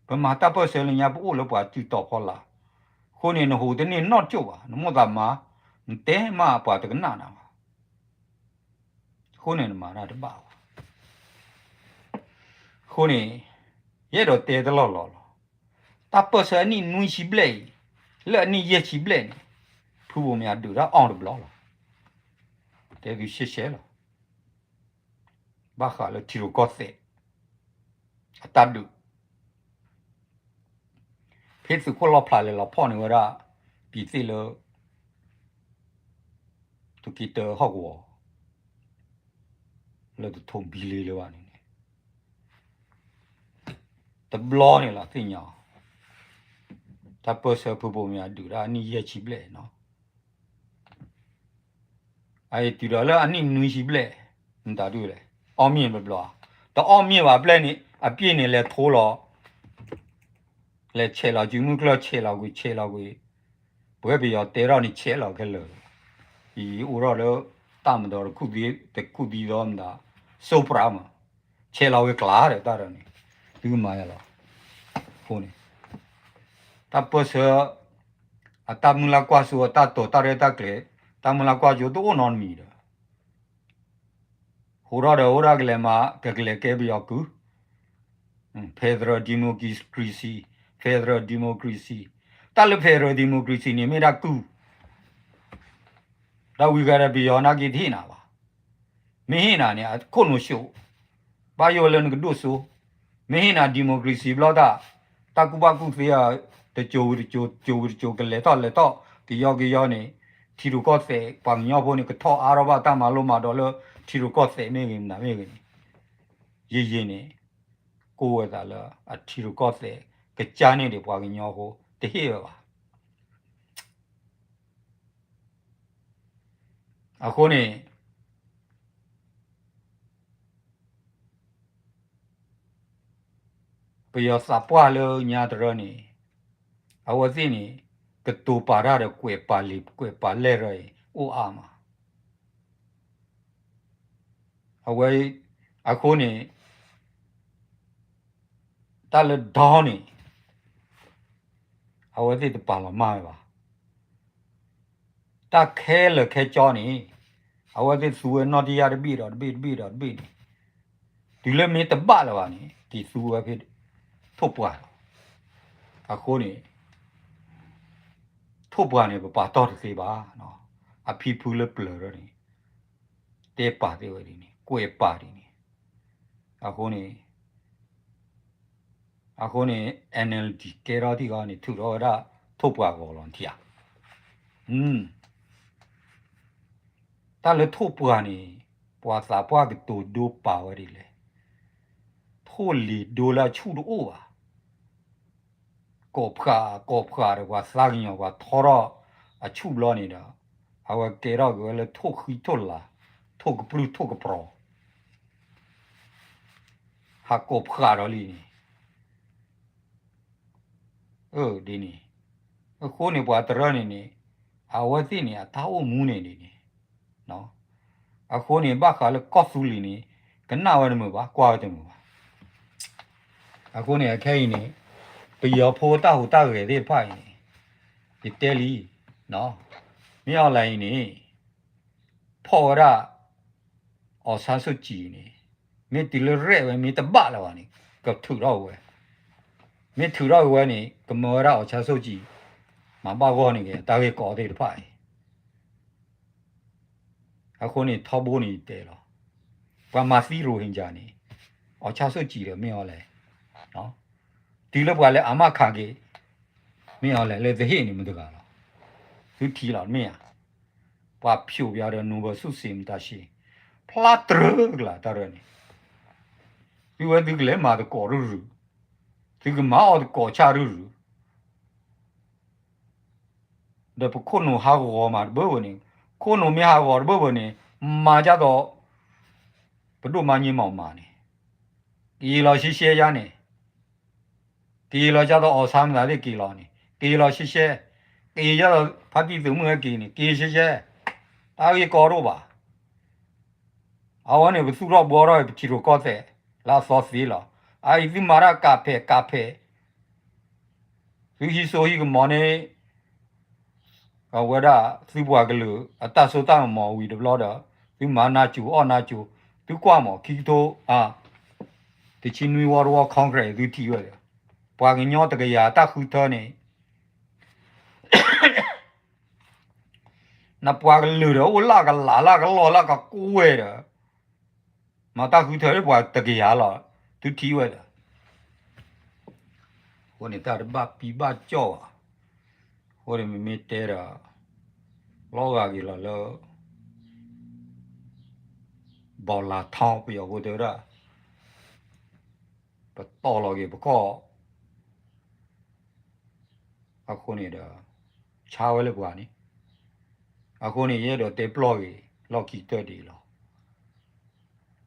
ပမၤတၢ်ပၢၢ်ဆၢလၢညါ ပအိၣ်လၢပှၤစုတီၤဖီလာ်, အဃိန့ၣ် နဟူးတန့ၢ်နီတကၠိၢ်ဘၣ်, နမိၣ်သးမၤ, နတဲမးပှၤတကနၣ်နၤဘၣ်. အဃိန့ၣ်နမၤတၢ်တဘၣ်ဘၣ်. အဃိန့ၣ် ယအဲၣ်ဒိးတဲတလီၢ်လီၢ်လီၤ. တၢ်ပၢၢ်ဆၢအနံၣ်နွံဆံဘျဲၣ်အံၤ, လၢအနံၣ်ယဲၢ်ဆံဘျဲၣ်န့ၣ်, ဖုဘိၣ်မၠးဒုးတၢ်အီၣ်တဘျီလီၤ. တဲသုရှဲရှဲလီၤ. ဘၣ်ဃးလၢထံရူၢ်ကီၢ်သဲး အတၢ်ဒုး ဖဲသုးခိၣ်လီၣ်ဖျါလဲၤလီၤဖီၣ်န့ၢ်ဝဲဒၣ် ပံၤသ့ၣ်လၢ သုးက့တၢဟီၣ်ကဝီၤ လၢတထိးဘံလ့လၢၤဘၣ်န့ၣ်န့ၣ် တဘျီန့ၣ်လီၤသ့ၣ်ညါအီၤ, တၢ်ပၢၢ်ဆၢဖုဘိၣ်မၠးဒုးဒၣ်အနံၣ်ယဲၢ်ဆံဘျဲၣ်နီၤ, အအံၤတုၤဒီးလၢအနံၣ်နွံဆံဘျဲၣ်, မတၤဒုးလဲၣ်, အီၣ်မ့ၢ်တဘျီ, တအီၣ်မ့ၢ်ဘၣ်ဖဲန့ၣ် အပျ့ၢ်န့ၣ်လဲၤထိလီၤ လဲၤဆဲးလီၤစုမုၢ်ကျၢၢ် ဆဲးလီၤကွံာ် ဆဲးလီၤကွံာ်, ပဝဲပယီၤတဲထီၣ်န့ၣ်ဆဲးလီၤခဲလၢာ်, ယအိၣ်ထီၣ်လၢ တၢ်မၤဒီးတခူၣ်သံသီမတၤ, စိပြးမး, ဆဲးလီၤဝဲကျါဒီးတၢ်ဒီးန့ၣ်, သုကမၤယၤလီၤ, အဃိန့ၣ် တၢ်ပၢၢ်ဆၢ အတၢ်မုၢ်လၢ်ကွၢ်စိ အတၢ်တိာ်တၢ်ရဲၣ်တၢ်ကျဲၤ, တၢ်မုၢ်လၢ်ကွၢ်စိတအိၣ်နီတမံၤဒီး ဃိထီၣ်ဒီးအိၣ်ဒၣ်ကလဲၤမၤ ကကလဲၤကဲပယီၤကုၢ်, federal democracy, federal democracy, တၢ်လၢ federal democracy န့ၣ် မ့ၢ်ဒၣ်ကုၢ်, ဒီးဝံၤဂၤဒီးပယီၤနာ်က့တဟ့ၣ်နၤဘၣ်, မ့ၢ်ဟ့ၣ်နၤန့ၣ် အခိၣ်နူာ်ၡိး, ဘၣ်ယိၣ်လၢနကဒိၣ်စိ, မ့ၢ်ဟ့ၣ်နၤ democracy ဘျီတၢ်, တၢ်ကူၣ်ဘၣ်ကူၣ်သ့ဧါ, တစိၤဝံၤတစိၤ တစိၤဝံၤတစိၤ ကလဲၤထီၣ်လဲၤထီၣ် ကယီကယီန့ၣ်, ထံရူၢ်ကီၢ်သဲးပှၤကညီဖိန့ၣ် ကထီၣ်အါထီၣ်ဘၣ်တၢ်မၤလိမၤဒိးလၢ ထံရူၢ်ကီၢ်သဲးမ့ၢ်ဂ့ၤမနုၤမ့ၢ်ဂ့ၤန့ၣ်, ယယံာ်န့ၣ် ကိးဝဲသးလၢအထံရူၢ်ကီၢ်သဲး ကစၢ်န့ၢ်ဒံးပှၤကညီဖိ တဟ့ၣ်ဝဲဘၣ်. အဃိန့ၣ် ပယီၤသးပှၢ်လၢညါတရၢန့ၣ်, အဝဲသ့ၣ်န့ၣ် ကတိၤပာ်တၢ်ဒီးကွဲးပာ်လံာ်ကွဲးပာ်လဲၢ်ရၢအံၤ အိၣ်အါမး. အဝဲ အဃိန့ၣ် တၢ်လၢဒီန့ၣ် အဝဲသ့ၣ်တပာ်လီၤမၢ်ဝဲဘၣ်. တၢ်ခဲလၢာ်ခဲကၠီန့ၣ် အဝဲသ့ၣ်သူဝဲနီၣ်တယၢ်တဘ့ၣ်ဒီးတဘ့ၣ်တဘ့ၣ်ဒီးတဘ့ၣ်န့ၣ်, တုၤလၢမ့ၢ်တဘၣ်လၢၤဘၣ်န့ၣ် က့ၤသူဝဲဖဲ ထိၣ်ပှၢ်လီၤ. အဃိန့ၣ် ထိၣ်ပှၢ်န့ၣ် ပပာ်တီၢ်တသ့ဘၣ်. အဖံဖုလၢပျၢၤထီၣ်န့ၣ် တဲပာ်သ့ဝဲဒ်န့ၣ် ကွဲးပာ်ဒ်န့ၣ်. အဃိန့ၣ် အဃိန့ၣ် NLD ကဲထီၣ်ထံၣ်ဃီန့ၣ် ထုးထီၣ်ဝဲဒၣ်ထိၣ်ပှၢ်ဂီၤလီၤထံဧါ. တၢ်လၢထိၣ်ပှၢ်န့ၣ် ပှၤသးပှၢ်ကတိၤဒိပာ်ဝဲဒ်လဲၣ်. ထိၣ်လံၤဒိလၢအဆူၣ်တအိၣ်ဘၣ်. ကိးဖှးကိးဖှးဒီးပှၤသးကညီၤပှၤထီထီၣ်အဆူၣ်ဘျီန့ၣ်ဒီး အဝဲကဲထီၣ်က့ၤဝဲလၢထိၣ်ဃံထိၣ်လၤ ထိၣ်ကပြုၢ်ထိၣ်ကပြီၤ ဟးကိးဖှးဒီးလံန့ၣ် ဒ်န့ၣ်. အဃိန့ၣ်ပှၤတရၢန့ၣ်န့ၣ် အဝဲသ့ၣ်န့ၣ် အတၢ်အိၣ်မူန့ၣ်ဒ်န့ၣ်. အဃိန့ၣ် ဘၣ်ဃးလၢကီၢ်သူလ့ၤန့ၣ် ကနၣ်ဝဲတမုာ်ဘၣ် ကွၢ်ဝဲတမုာ်ဘၣ်. အဃိန့ၣ် အခဲအံၤန့ၣ် ပယီၤဖိတၢ်ဟူးတၢ်ဂဲၤသ့ၣ်တဖၣ်အံၤန့ၣ် ယတဲလံ မ့ၢ်အီၤလဲၣ်အံၤန့ၣ် ဖီၣ်ဝဲဒၣ် အောင်ဆန်းစုကြည်န့ၣ် မ့ၢ်တုၤလၢရဲၣ်ဝဲ မ့ၢ်တဘၣ်လၢၤဘၣ်န့ၣ် ကထုးထီၣ်ဝဲ, မ့ၢ်ထုးထီၣ်ဝဲန့ၣ် ကမၢဝဲဒၣ် အောင်ဆန်းစုကြည် မၤဘၣ်ဂီၢ်န့ၣ်က့ၤ တၢ်ဂ့ၢ်ကီသ့ၣ်တဖၣ်အံၤ အဃိန့ၣ် ထီဘိန့ၣ်တဲလီၤ. ပှၤမၤသံရိၣ်ဟ့ၣ်ကၠၣ်န့ၣ် အောင်ဆန်းစုကြည်ဒီး မ့ၢ်အီၤလဲၣ်. တုၤလၢပှၤလဲၤအမၣ်ခးက့ၤ မ့ၢ်အီၤလဲၣ် လၢတဟ့ၣ်န့ၣ်မတဂၤလီၤ. သုထံၣ်လီၤမ့ၢ်ဧါ. ပှၤဖျိးပျါဒီး Nobel ဆုရှင်မတၤရှ့ ဖျါတြၢကလၤတၢ်ရၢန့ၣ် သုဝဲသုကလဲၤမၤသကိးရုၢ်ရုၢ်, သုကမၤအီၣ်သကိးဆၣ်ရုၢ်ရုၢ် ဒီးပခိၣ်နူာ်ဟးဂီၤမးတဘၢဘၢန့ၣ်, ခိၣ်နူာ်မ့ၢ်ဟးဂီၤတဘၢဘၢန့ၣ်, မၤဒ်သိး ပဒိၣ်မးန့ၣ်မၤမးန့ၣ်, က့ၤလီၤရှဲရှဲယါန့ၣ်, က့ၤလီၤဒ်သိး အောင်ဆန်း မတၤသ့ၣ်က့ၤလီၤန့ၣ်, က့ၤလီၤရှဲရှဲ, က့ၤဒ်သိး ဖါတံၢ်သုးမုၢ်ဟဲက့ၤန့ၣ် က့ၤရှဲရှဲ, တၢ်ဂ့ၢ်ကီတအိၣ်ဘၣ်. အဝဲန့ၣ် ပသူၣ်ထီၣ်ဘှီထီၣ် ပထံရူၢ်ကီၢ်သဲး လၢအသီသ့လီၤ. အအံၤသုမၤတၢ်ကးဖဲးကးဖဲး သုဟံးစိဟံးကမီၤန့ၣ် အဝဲဒၣ်သုပှၤကလုာ်အတၢ်စိတၢ်ကမီၤဝံၤတဘျီဒီး သုမၤနါစိၤအီၣ်နါစိၤ, သုကွၢ်မး ခံကထိ တဆံနွံဝီတဝီ Congress သုထံၣ်ဝဲဒီး ပှၤကညီတကယၤတၢ်ဃုထၢန့ၣ် နပှၤကလုာ်ဒီးအိၣ်လၢကလးလၢကလီၢ်လၢကကွဲၢ်ဒီး မၤတၢ်ဃုထၢလၢပှၤတကယၤလီၤ သုထံၣ်ဝဲဒီး အဃိန့ၣ်တၢ်တဘၣ်ပံဘၣ်ကၠီၣ်ဘၣ်. အဃိန့ၣ်မ့မ့ၢ်တဲဒီး လီၤဂာ်က့ၤလီၤလၢ ဘီၣ်လၤထီ ပယီၤဖိတဲဝဲဒၣ် ပတီၢ်လီၤက့ၤပကီၢ် အဃိန့ၣ်ဒီး ဆါဝဲလၢပှၤန့ၣ် အဃိန့ၣ် ယအဲၣ်ဒိးတဲပျီၢ်ဂ့ၤ လီၢ်ခံကတၢၢ်ဒ်အံၤလီၤ.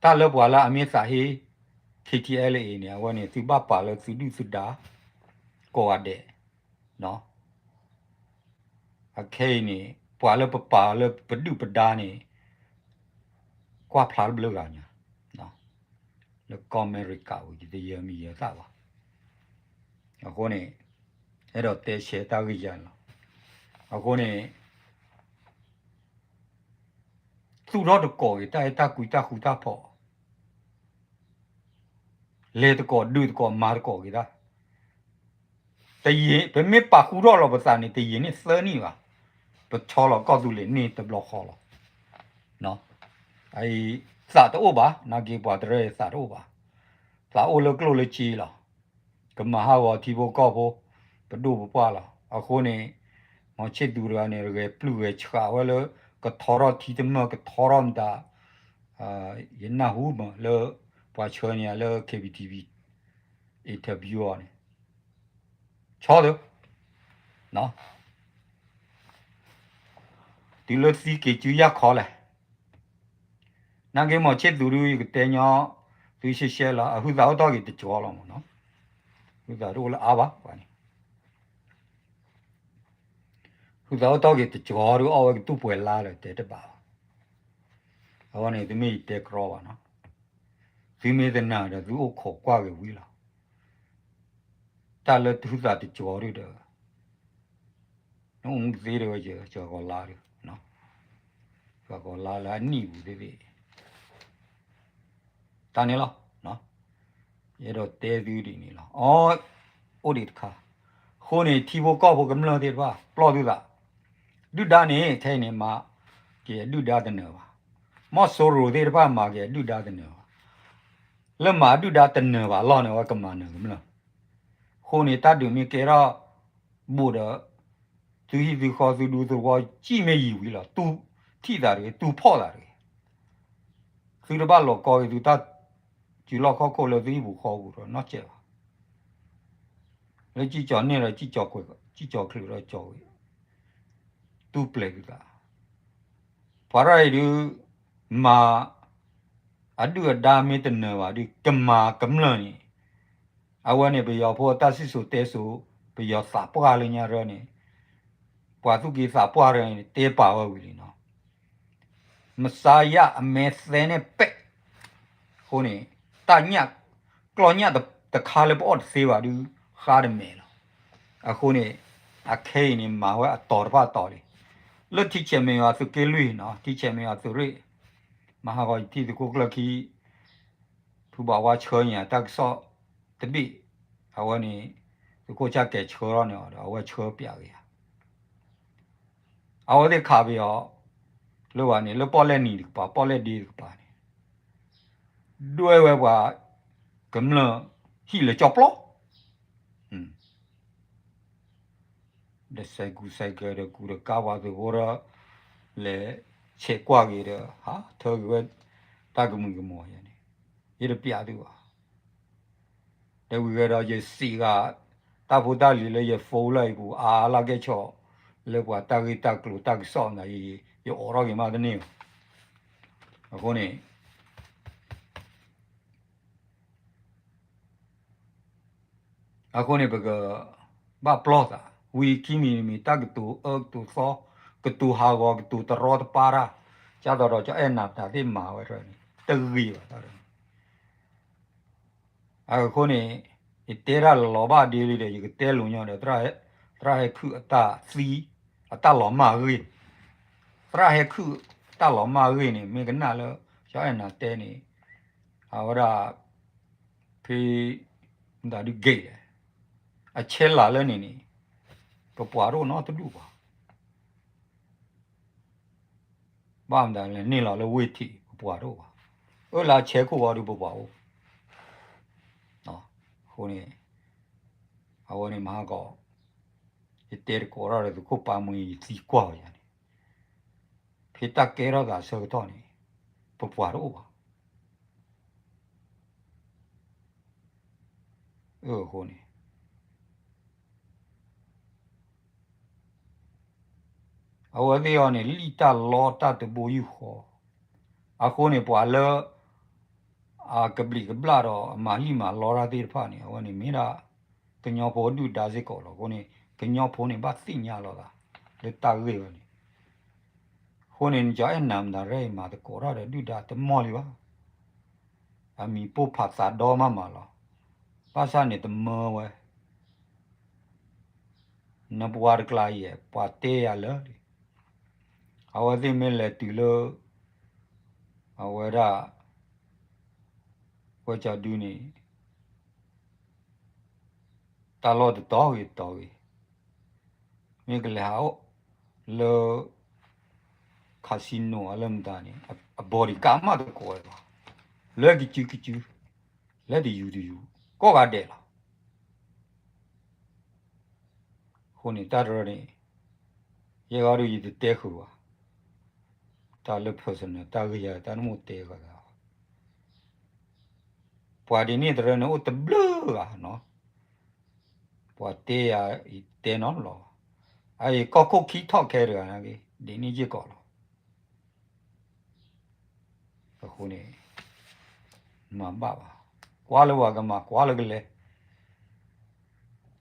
တၢ်လၢပှၤလၢအမ့ၢ်သးဟ့ K T L A န့ၣ် အဝဲန့ၣ် သုဘၣ်ပာ်လၢသုဒုၣ်သုဒါ ကိးဂၤဒဲး အခဲအံၤန့ၣ် ပှၤလၢပပာ်လၢပဒုၣ်ပဒါန့ၣ် ကွၢ်ဖျါတဘျုးဂၤညါ လၢကီၢ်အမဲရကၤဝံၤ ယတယၢမံၤယၢသၣ်ဘၣ်. အဃိန့ၣ် အဲၣ်ဒိးတဲဆဲးတၢ်ဂ့ၢ်ယၤန့ၣ်လီၤ. အဃိန့ၣ် သူၣ်ထီၣ်တကိးက့ၤ တၢ်အဲၣ်တၢ်ကွံတၢ်ဃူတၢ်ဖိး လဲၤတကိးဒုးတကိးမၤတကိးက့ၤတၢ် တယံာ် ပမ့ၢ်ပာ်ဃူထီၣ်လီၤပသးန့ၣ် တယံာ်န့ၢ်သၢနံၣ်ဘၣ်, ပဆီလီၤကီၢ်သူလ့ၤန့ၢ်တဘျီဃီလီၤ. သးတအိၣ်ဘၣ်, နာ်က့ပှၤတရၢအံၤသးတအိၣ်ဘၣ်, သးအိၣ်လၢကျိၣ်လၢစ့လီၤ. ကမၤဟးဂီၤထံဖိကီၢ်ဖိ, ပဒိၣ်ပပှၢ်လီၤ. အဃိန့ၣ် မီၤဆ့ၣ်သူးတဂၤန့ၣ် ဂဲၤပျုၢ်ဂဲၤဆှးဝဲလၢ ကထီထီၣ်ထံတမၢၢ် ကထီထီၣ်မတၤ ယနၢ်ဟူမးလၢ ပှၤဆှၢန့ၢ်ယၤလၢ K B T V interview အီၤန့ၣ် ဆီသု, တုၤလၢသံက့ၤစုယၢ်ခီလဲၣ်. နာ်က့မီၤဆ့ၣ်သူးဒု ယကတဲညီ သုရှဲရှဲလီၤ, အဟုသးအိၣ်ထီၣ်က့ၤတကီလီၤမးနီၤ, ဟုသးတအိၣ်လၢအါဘၣ်န့ၣ် ဟုသးအိၣ်ထီၣ်က့ၤတကီဒု အီၣ်ဝဲကတူၢ်ပှဲၤလါဒီးတဲတဘၣ်ဘၣ်. အဝဲန့ၣ် သုမ့ၢ်ယတဲကြီဘၣ်နီၤ, သုမ့ၢ်တနာ်ဒီး သုအိၣ်ခိးကွၢ်က့ၤဝံၤလီၤ. တၢ်လၢဟုသးတကီဒုဒီး နအိၣ်မူသ့ဒၣ်ဝဲ ကၠီၤကီၤလါဒု, ကၠီၤကီၤလါလၢအနံၣ်ပူၤသ့ၣ်သ့ၣ် တၢ်န့ၣ်လီၤ. ယအဲၣ်ဒိးတဲသုဒ်န့ၣ်လီၤ. အီ, အိၣ်ဒံးတခါ, အဃိန့ၣ် ထံဖိကီၢ်ဖိကမျၢၢ်သ့ၣ်တဖၣ် ပျီၢ်သုသး, ဒုၣ်ဒါန့ၣ် ခဲအံၤန့ၣ် မၤက့ၤအဒုၣ်ဒါတနၢၤဘၣ်. မီၢ်စိရိၤသ့ၣ်တဖၣ် မၤက့ၤအဒုၣ်ဒါတနၢၤဘၣ်. လၢမၤအဒုၣ်ဒါတနၢၤဘၣ်လီၢ်န့ၣ် အဝဲကမၤနၢၤကမျၢၢ်. အဃိန့ၣ် တၢ်ဒုးမ့ၢ်ကဲထီၣ်ဘူးဒီး သုဟံၣ်သုဃီ သုဒူသုဝီ ကံၣ်မ့ၢ်ယံာ်ဝံၤလီၤ တူၢ်ထံၣ်သးတဂ့ၤ, တူၢ်ဖီၣ်သးတဂ့ၤ. သုတဘၣ်လီၤကီက့ၤသုတၢ်စုလီၢ်ခီၣ်ခိၣ်လၢသုဟံၣ်ပူၤဃီပူၤဒီးနီၢ်ကဲးဘၣ်. လၢကံၢ်ကၠီၤန့ၢ်ဒီး ကံၢ်ကၠီၤချုးဒီးကၠီၤဝံၤ တူၢ်ပျဲၤသုသး. ပှၤရၢ်အံၤဒုး မၤ အဒုၣ်အဒါမ့ၢ်တနၢၤဘၣ်ဒုး ကမၤကမျၢၢ်န့ၣ် အဝဲန့ၣ် ပယီၤဖိအတၢ်စံၣ်စိၤတဲစိၤ ပယီၤသးပှၢ်လၢညါရၢန့ၣ် ပှၤသူၣ်က့သးပှၢ်ရၢန့ၣ် တဲပာ်ဝဲဝံၤလံနီၤ. မစါယၣ်အမဲသဲန့ၣ်ပဲာ်, အဃိန့ၣ် တၢ်ညၣ် ကျီၢ်ညၣ်တခါလၢပအီၣ်တသ့ဘၣ်ဒုး ဃါတမဲာ်လီၤ. အဃိန့ၣ် အခဲအံၤန့ၣ် မၤဝဲအတီၤတဖၣ်တီၤလံ. လၢထံဆဲးမဲာ်ယွၤသုးက့လွံၢ်နီၤ, ထံဆဲးမဲာ်ယွၤသုးရ့ၣ် မၤဟးဂီၤယထံၣ်သုးခိၣ်ကျၢၢ်ခံ ဖုဘၣ်ဝါဆှၢန့ၢ်တၢ်ကစီၣ်တဘ့ၣ်, အဝဲန့ၣ် သုးခိၣ်ဆၣ်ကဲၤဆှၢလီၤန့ၣ်ဒီး အဝဲဆှၢပျးက့ၤယၤ အဝဲသ့ၣ်ခးပယီၤ လၢဝဲန့ၣ် လၢပီၣ်လဲၣ်နံၤတကပၤ ပီၣ်လဲၣ်ဒ့တကပၤန့ၣ် ဒွဲၣ်ဝဲပှၤကမျၢၢ်ဟံၣ်လၢကၠီပျီ ဒီးစဲးကူစဲးကဲဒီးကူဒီးကါပှၤသုးဖိဒီး လဲၤဆဲးကွၢ်က့ၤဒီး ဟးထၢက့ၤဝဲ တၢ်ကမုာ်ကမီၤယၤန့ၣ် ယတပျးသုဘၣ်. ဒီးဝံၤဝဲဒီးယစံးဂၤ တၢ်ဖိတၢ်လံၤလၢယ phone လၢအံၤပူၤ အါလၢကဲဆီၣ် လၢပှၤတၢ်ဂ့ၢ်တၢ်ကျိၤတၢ်ကစီၣ်နၤ ယအိးထီၣ်က့ၤမးတန့ၢ်ဘၣ်. အဃိန့ၣ် အဃိန့ၣ် ပကဘၣ်ပျီၢ်သး ဝံၤခံမံၤတမံၤ တၢ်ကတိၤအၢကတိၤသီ ကတိၤဟးဂီၤ ကတိၤတရီတပါတၢ် ကၢ်သိးဒီးကၠီအဲၣ်နၤပတၢ်သ့ၣ်မၤဝဲတဖၣ်န့ၣ် တဂ့ၤဘၣ်တၢ်န့ၣ် အဃိန့ၣ် ယတဲတၢ်လီၤဘၣ်ဒ့လံဒီး ယကတဲလိာ်ညီဒီး သရၣ်ဟဲခုၣ်အတၢ်သံ အတၢ်လီၤမၢ်အဂ့ၢ်, သရၣ်ဟဲခုၣ်တၢ်လီၤမၢ်အဂ့ၢ်န့ၣ် မ့ၢ်ကနၣ်လၢ ကၠီအဲၣ်နၤတဲန့ၣ် အဝဲဒၣ် ဖဲ မတၤဒုးဂ့ၤလဲၣ်, အဆဲးလၤလၢန့ၣ်န့ၣ် ပပှၤတအိၣ်နီတဒူၣ်ဘၣ်. ဘၣ်မတၤလဲၣ် န့ၢ်လီၤလၢဝ့ၢ်ထံး ပပှၤတအိၣ်ဘၣ်. အၢလၢအဆဲးခိၣ်ဝီဒီးပပှၤအိၣ်. အဃိန့ၣ် အဝဲန့ၣ်မဟါကီး ယတဲတကိးထီၣ်ဒီးသုးခိၣ်ပၢ်မွံယသံကွၢ်ဝဲယၤန့ၣ် ဖဲတၢ်ကဲထီၣ်သးအဆၢကတီၢ်န့ၣ် ပပှၤတအိၣ်ဘၣ်. အဃိန့ၣ် အဝဲသ့ၣ်အံၤန့ၣ် လံၣ်တၢ်လီတၢ်တဘိယူၢ်ဃီ, အဃိန့ၣ် ပှၤလၢ အကဘျံးကဘျၣ်ဒီးအမၤလံၣ်မၤလီတၢ်သ့ၣ်တဖၣ်န့ၣ် အဝဲန့ၣ်မ့ၢ်ဒၣ် ကညီဖိဒုၣ်ဒါစ့ၢ်ကီးလီၤ. အဃိန့ၣ် ကညီဖိန့ၣ် ဘၣ်သ့ၣ်ညါလိာ်သး လၢတၢ်ဂ့ၢ်ဝဲန့ၣ်. အဃိန့ၣ် နကအဲၣ်နၤမတၤရဲၣ် မၤသကိးတၢ်ဒီးဒုၣ်ဒါတမီၢ်လံဘၣ်. အမံၤပိၢ်ဖးသးဒီမးမးလီၤ. ဘၣ်ဆၣ်န့ၣ်တမၢဝဲ နပှၤတကျါယဲၢ် ပှၤတဲယၤလၢာ်လံ. အဝဲသ့ၣ်မ့ၢ်လဲၤတုၤလၢ အဝဲဒၣ် ဝဲကၠီဒုန့ၣ် တၢ်လီၢ်တတီၤဂ့ၤတတီၤဂ့ၤ, မ့ၢ်ကလဲၤဟးအိၣ်လၢ casino အလၢမတၤန့ၣ် အ bodyguard မးတကိးဝဲဘၣ်, လၢကစုကစု, လၢတယူၤတယူၤ, ကိးဂၤဒဲးလီၤ. အဃိန့ၣ် တၢ်တရၢန့ၣ် ယဲဂီၢ်ဒုးယတတဲဃုာ်ဘၣ်, တၢ်လၢ personal တၢ်ဂ့ၢ်ယၤ တၢ်နမိၣ်တဲဃာ်သးဘၣ်. ပှၤဒ်န့ၣ်တရၢန့ၣ် အိၣ်တဘျုးဂၤနီၤ, ပှၤတဲယၤ ယတဲနီတဘျီဘၣ်. အအံၤ ကီၢ်ခိၣ်ခံထီၣ်ခဲတဂၤနာ်က့ ဒ်န့ၣ်စ့ၢ်ကီးလီၤ. အဃိန့ၣ် မၤဘၣ်ဘၣ်, ကွၢ်လၢပှၤကမၤ ကွၢ်လၢကလဲၤ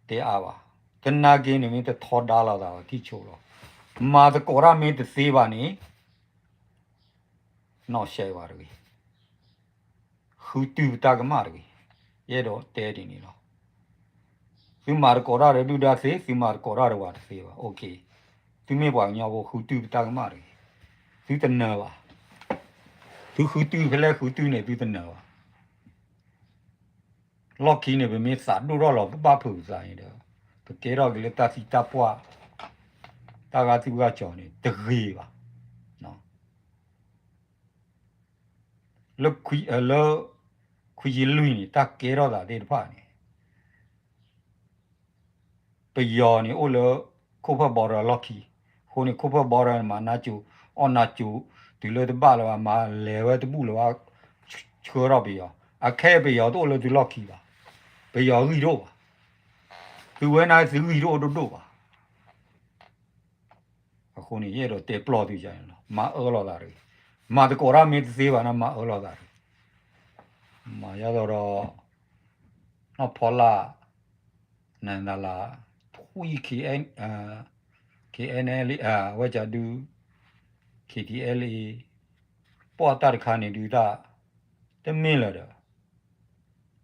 တဲအါဘၣ်. တနာ်က့န့ၣ်မ့ၢ်တထီဒါလိာ်သးဘၣ် ထံၣ်ဆိလီၤ. မၤသကိးတၢ်မ့ၢ်တသ့ဘၣ်န့ၣ် နီၢ်ရှဲဝဲတဂ့ၤ, ဃုတုၤပတၢ်ကမၣ်တဂ့ၤ. ယအဲၣ်ဒိးတဲဒ်န့ၣ်လီၤ. သုမၤသကိးတၢ်ဒီးဒုၣ်ဒါသ့, သုမၤသကိးတၢ်ဒီးပှၤတသ့ဘၣ်. OK, သုမ့ၢ်ပှၤကညီဖိ ဃုတုၤပတၢ်ကမၣ်တဂ့ၤ. သုတနၢၤဘၣ်. သုဃုတုၤဖဲလဲၣ်ဃုတုၤန့ၣ် သုတနၢၤဘၣ်. လီၢ်ခံန့ၣ် ပမ့ၢ်သးဒိၣ်ထီၣ်လီၤ ပဘၣ်ဖုးပသးန့ၣ်ဒီး ပကဲထီၣ်က့ၤလၢတၢ်သံတၢ်ပှၢ် တၢ်ဂာ်သူၣ်ဂာ်ကၠီၤန့ၣ် တဂ့ၤဘၣ်. လၢ လၢ ခွံဆံလွံၢ်န့ၣ် တၢ်ကဲထီၣ်သးသ့ၣ်တဖၣ်န့ၣ် ပယီၤန့ၣ်အိၣ်လၢ ခိၣ်ဖၢၣ်ဘီရၢလီၢ်ခံ, အဃိန့ၣ် ခိၣ်ဖၢၣ်ဘီရၢန့ၣ် မၤနၢ်ကၠိ အီၣ်နၢ်ကၠိ တုၤလၢတဘၣ်လၢၤဘၣ် မၤလဲၤဝဲတဘူၣ်လၢၤဘၣ် ဆှၢထီၣ်ပယီၤ, အခဲအံၤပယီၤတအိၣ်လၢသုလီၢ်ခံဘၣ်, ပယီၤဂံၢ်တအိၣ်ဘၣ်, သုဝဲန့ၣ်သုဂံၢ်တအိၣ်ဒိၣ်ဒိၣ်ဘၣ်. အဃိန့ၣ် ယအဲၣ်ဒိးတဲပျီၢ်သုယၤန့ၣ်လီၤ, မၤအၢလိာ်သးတဂ့ၤ, မၤသကိးတၢ်မ့ၢ်တသ့ဘၣ်န့ၣ် မၤအၢလိာ်သးတဂ့ၤ, မၤယၤဒီး နီၢ်ဖီလာ် နၤနၤလၢ ဖှံ K N, K N L A အဝဲကၠီဒု K T L A ပှၤတၢ်တခါန့ၣ်ဒုးတၢ် တမ့ၢ်လၢၤဒီး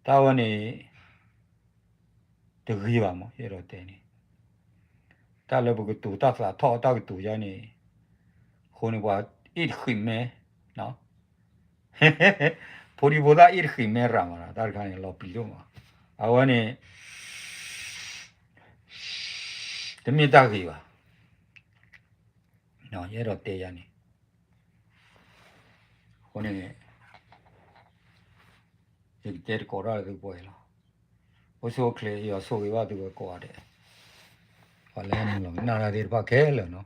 တၢ်ဝဲန့ၣ် တဂ့ၤဘၣ်မး ယအဲၣ်ဒိးတဲန့ၣ်, တၢ်လၢပကတိၤတၢ်သးထီၣ်တၢ်ကတိၤယါန့ၣ်, အဃိန့ၣ်ပှၤအ့ၣ်တဃံးမဲ ဖိဒံဖိသၣ်အ့ၣ်တဃံးမဲရၤမး တၢ်တခါန့ၣ် လီၤပျံၤဒိၣ်မး, အဝဲန့ၣ် တမ့ၢ်တၢ်ဂ့ၤဘၣ်, ယအဲၣ်ဒိးတဲယါန့ၣ်, အဃိန့ၣ် ယကတဲတကိးထီၣ်လၢသုပှဲၤလီၤ, အိၣ်ဆူၣ်အိၣ်ချ့ ယွၤဆိၣ်ဂ့ၤဘၣ်သုဝဲကိးဂၤဒဲး, ပှၤလၢနုာ်လီၤကနၣ်တၢ်သ့ၣ်တဖၣ်ခဲလၢာ်နီၤ